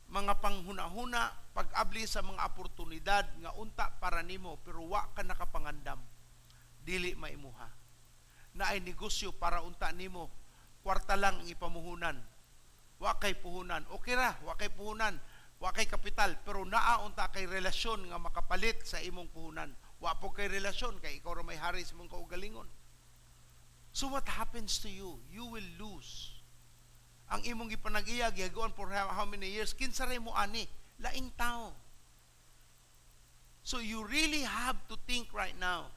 mga panghuna-huna, pag-abli sa mga oportunidad nga unta para nimo pero wa ka nakapangandam, dili maimuha. Naay negosyo para unta nimo, kwarta lang ang ipamuhunan. Wa kay puhunan. Okay ra, wa kay puhunan, wa kay kapital, pero naa unta kay relasyon nga makapalit sa imong puhunan. Wa po kay relasyon kay ikaw ra may hari sa imong kaugalingon. So what happens to you? You will lose. Ang imong gipanag-iya, gihaguan for how many years, kinsa ray mo ani? Laing tao. So you really have to think right now.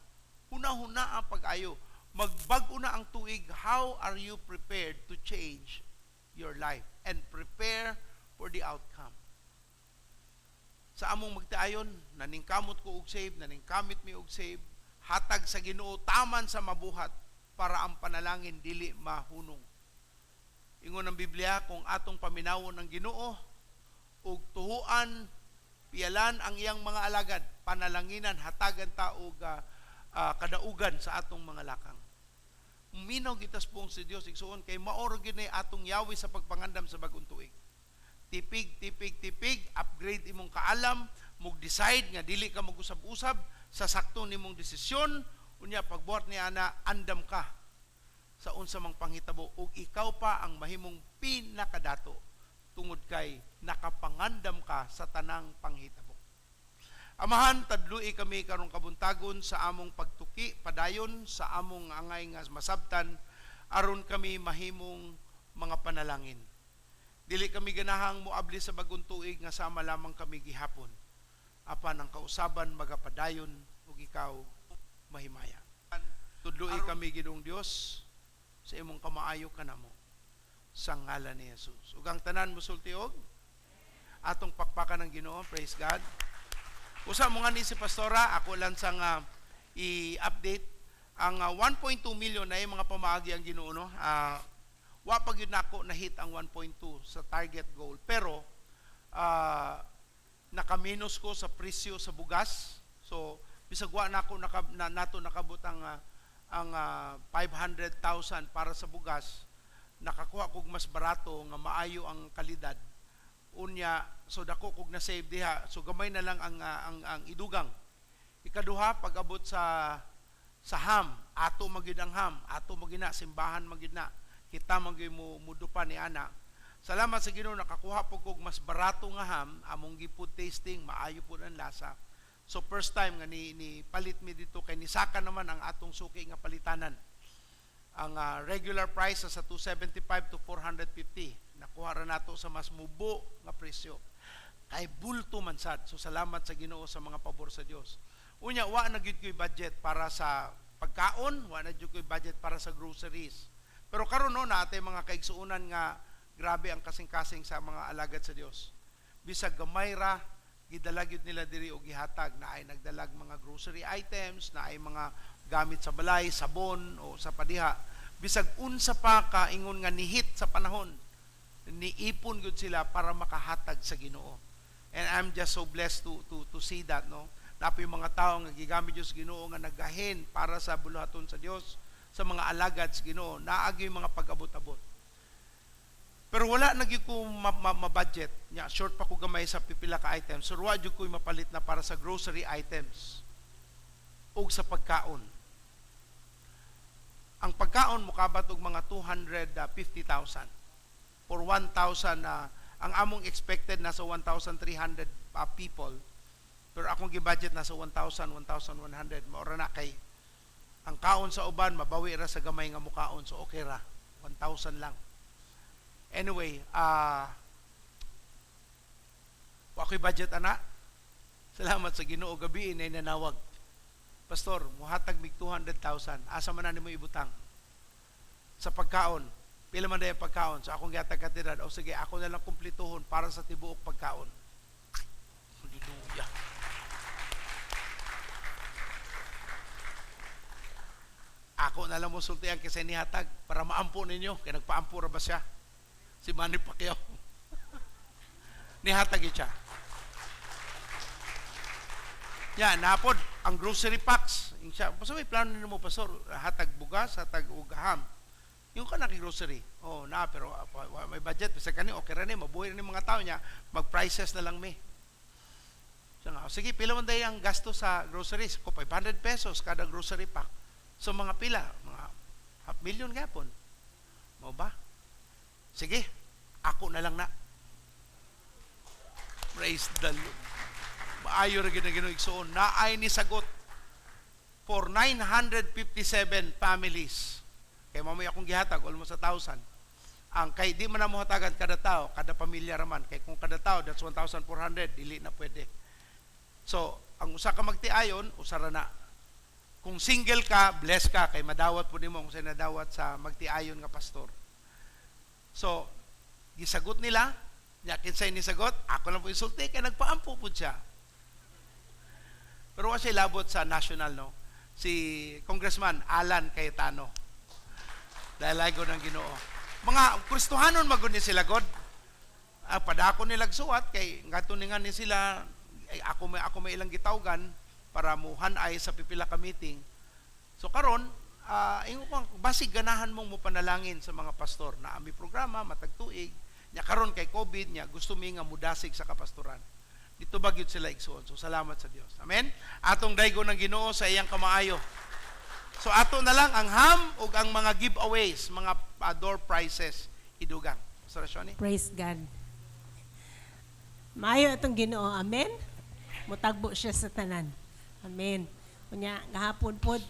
Huna-huna ang pag-ayo. Magbag-o na ang tuig, how are you prepared to change your life and prepare for the outcome? Sa among magtiayon, naningkamot ko og save, naningkamit mi og save, hatag sa Ginoo taman sa mabuhat para ang panalangin dili mahunong. Ingon ang Biblia, kung atong paminawon ng Ginoo ug tuhuan piyalan ang iyang mga alagad, panalanginan hatagan ta og kadaugan sa atong mga lakang. Minaw gitas pong si Dios, igsuon, kay maoro gyud ni atong yawi sa pagpangandam sa bagong tuig. Tipig, tipig, tipig, upgrade imong kaalam, mug decide nga dili ka mag-usab-usab sa sakto nimong desisyon, unya pagbuhat ni ana, andam ka sa unsa mang panghitabo ug ikaw pa ang mahimong pinakadato tungod kay nakapangandam ka sa tanang panghitabo. Amahan, tadlui kami karong kabuntagon sa among pagtuki padayon sa among angay nga masabtan aron kami mahimong mga panalangin. Dili kami ganahang moabli sa bagong tuig nga sama lamang kami gihapon. Apan ang kausaban magapadayon ug ikaw mahimaya. Tudloi kami, Ginoong Dios, sa imong kamaayo kanamo sa ngalan ni Jesus. Ug ang tanan mosulti og atong pakpakan ng Ginoo, praise God. Usa mo nga ni si pastora, ako lang sang i-update Ang 1.2 million na yung mga pamaagi ang Ginoo, no? Wa pa gyud nako na hit ang 1.2 sa target goal, pero nakaminus ko sa presyo sa bugas. So bisag wa nako naka, na, nato nakabot ang 500,000 para sa bugas, nakakuha kog mas barato nga maayo ang kalidad. Unya, so dako kog na save diha. So gamay na lang ang idugang. Ikaduha, pag-abot sa ham, ato magyud ang ham, ato magyud na simbahan magyud na. Kita magyud mo mudupa ni ana. Salamat sa Ginoo, nakakuha po kog mas barato nga ham, among gi-food tasting, maayo pud ang lasa. So first time nga ni palit mi dito kay nisaka naman ang atong suki nga palitanan. Ang regular price sa 275 to 450. Nakuha ra nato sa mas mubo nga presyo. Kay bulto man sad. So salamat sa Ginoo sa mga pabor sa Dios. Unya, wa na gyud ko'y budget para sa pagkaon, wa na gyud ko'y budget para sa groceries. Pero karon, no, naate mga kaigsuonan nga grabe ang kasing-kasing sa mga alagad sa Dios. Bisag gamay ra, gidala gyud nila diri og gihatag. Naay nagdalag mga grocery items, naay mga gamit sa balay, sabon o sa padiha. Bisag unsa pa ka ingon nga nihit sa panahon, niipon gyud sila para makahatag sa Ginoo. And I'm just so blessed to see that, no. Napoy mga tao nga gigamit Dios Ginoo nga nagahin para sa buluhaton sa Dios, sa mga alagad sa Ginoo, naagi yung mga pag-abot-abot. Pero wala na gyud ko ma-budget. Nya short pa ko gamay sa pipila ka items. So wa gyud ko mapalit na para sa grocery items ug sa pagkaon. Ang pagkaon mokabat og mga 250,000 for 1,000 na ang among expected nasa 1,300 people. Pero akong gi-budget nasa 1,000, 1,100. Maura na kay ang kaon sa uban mabawi ra sa gamay nga mukaon, so okay ra. 1,000 lang. Anyway, wa ko'y budget ana. Salamat sa Ginoo, gabi inay nanawag. "Pastor, muhatag mig 200,000. Asa man na nimo ibutang?" Sa pagkaon. "Pila man day ang pagkaon?" So akong gihatag kantidad. "O sige, ako na lang kumplituhon para sa tibuok pagkaon." Hallelujah. Ako na lang mo sultian kasi nihatag para maampo ninyo. Kaya nagpaampo ra ba siya? Si Manny Pacquiao. Nihatag yun siya. Ya, napod ang grocery packs. Yung siya, basta may plano nimo, "Pastor, hatag bugas, hatag og ham." Yung ka grocery. Oh, na pero may budget basta kani okay ra ni, mabuhi ra ni mga tao niya, mag-prices na lang mi. Siya nga, "Sige, pila man day ang gasto sa groceries?" Ko 500 pesos kada grocery pack. So mga pila, mga half million gapon. Mao ba? "Sige, ako na lang na." Praise the Lord. Maayo ra gyud ang Ginoo, igsuon. Naay ni sagot for 957 families. Kay mamay akong gihatag almost 1,000. Ang kay di man na mohatagan kada tao, kada pamilya raman. Kay kung kada tao, that's 1,400, dili na pwede. So, ang usa ka magtiayon, usa ra na. Kung single ka, bless ka kay madawat po nimo kung sa nadawat sa magtiayon nga pastor. So, gisagot nila, nya kinsay ni sagot, ako lang po insulti kay nagpaampo po siya. Pero wa siya labot sa national, no. Si Congressman Alan Cayetano. Dahil ko ng Ginoo. Mga Kristohanon magud ni sila god. Padako nila suwat kay ngadto ni nga ni sila ay, ako may ilang gitawgan para muhan ay sa pipila ka meeting. So karon, ingon ko basig ganahan mong mopanalangin sa mga pastor na ami programa matag tuig nya karon kay COVID nya gusto mi nga mudasig sa kapastoran. Dito ba gyud sila, igsuon. So salamat sa Dios. Amen. Atong daygo ng Ginoo sa iyang kamaayo. So ato na lang ang ham ug ang mga giveaways, mga door prizes idugang. Pastor Shoni. Praise God. Maayo atong Ginoo. Amen. Mutagbo siya sa tanan. Amen. Unya gahapon pod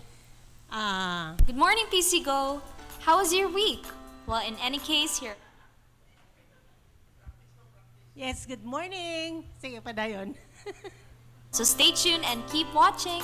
Good morning, PC Go. How was your week? Well, in any case, here Yes, good morning. Sige, padayon. So stay tuned and keep watching.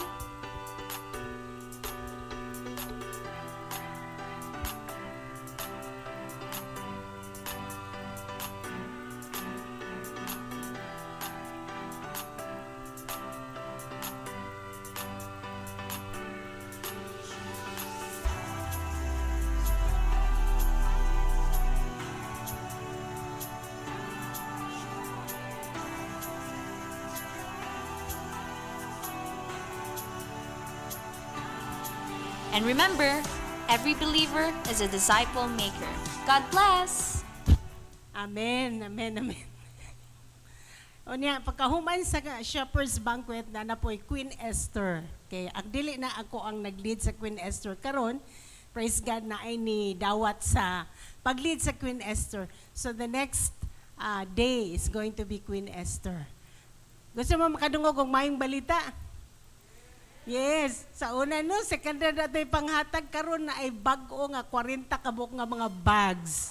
And remember, every believer is a disciple maker. God bless! Amen, amen, amen. Unya, pagkahuman sa Shepherd's Banquet na napoy Queen Esther. Okay, ang dili na ako ang nag-lead sa Queen Esther karon. Praise God na ay ni dawat sa pag-lead sa Queen Esther. So the next day is going to be Queen Esther. Gusto mo makadungog og maayong balita? Yes, sa una no, second hand na ito'y panghatag, karon na ay bag-o nga 40 kabuk nga mga bags.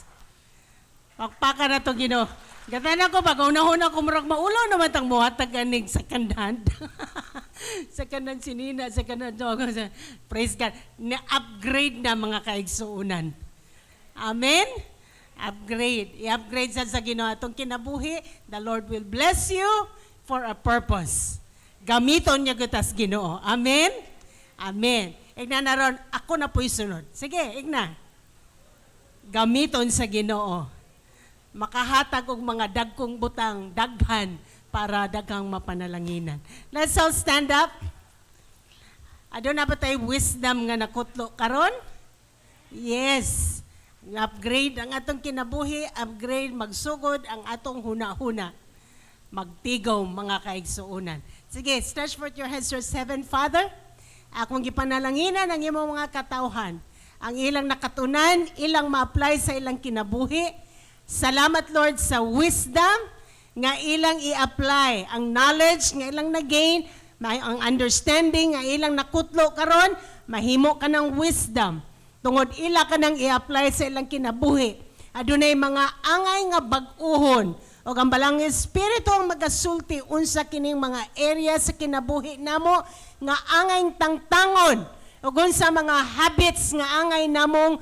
Pakpaka na to Ginoo. Gatanan ko ba, una-una ko murag maulo naman tang muhatag anig second hand. Second hand si Nina, second hand. Praise God. Na-upgrade na, mga kaigsuunan. Amen? Upgrade. I-upgrade sa Ginoo atong kinabuhi. The Lord will bless you for a purpose. Gamiton niya gitas Ginoo. Amen? Amen. Igna na ron, ako na po'y sunod. Sige, igna. Gamiton sa Ginoo. Makahatag og mga dagkong butang, daghan, para daghang mapanalanginan. Let's all stand up. Aduna ba tayo wisdom nga nakutlo karon? Yes. Upgrade ang atong kinabuhi, upgrade, magsugod ang atong huna-huna. Magtigaw, mga kaigsuunan. Sige, stretch forth your hands towards heaven. Father, akong gipanalanginan ang imong mga katawhan. Ang ilang nakatunan, ilang ma-apply sa ilang kinabuhi. Salamat, Lord, sa wisdom nga ilang i-apply, ang knowledge nga ilang na-gain, ang understanding nga ilang nakutlo karon, mahimo ka ng wisdom. Tungod ila ka nang i-apply sa ilang kinabuhi. Adunay mga angay nga bag-uhon. O ang Balang Espiritu ang magasulti unsa kining mga area sa kinabuhi namo nga angay tangtangon. O unsa mga habits nga angay namong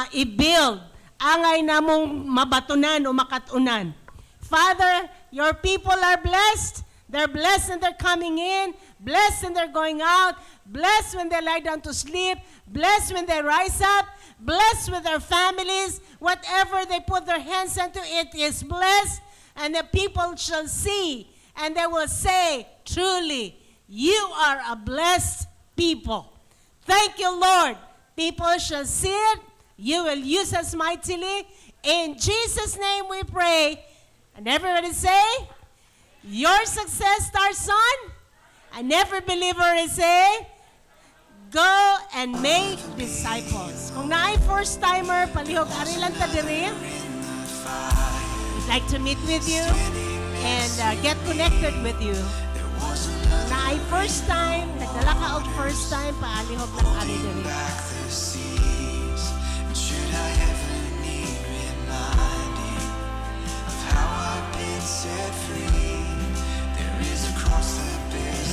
i-build, angay namong mabatunan o makatunan. Father, your people are blessed. They're blessed and they're coming in, blessed and they're going out, blessed when they lie down to sleep, blessed when they rise up, blessed with their families. Whatever they put their hands onto, it is blessed, and the people shall see, and they will say, "Truly, you are a blessed people." Thank you, Lord. People shall see it. You will use us mightily. In Jesus' name we pray. And everybody say, your success starts on. And every believer is say, go and make disciples. Kung naay first timer, palihog ari lang ta diri. We'd like to meet with you and get connected with you. Naay first time, nagdala ka og first time, paalihog lang ari diri. Back the seas. And should I ever need reminding of how I've been set free, there is a cross that bears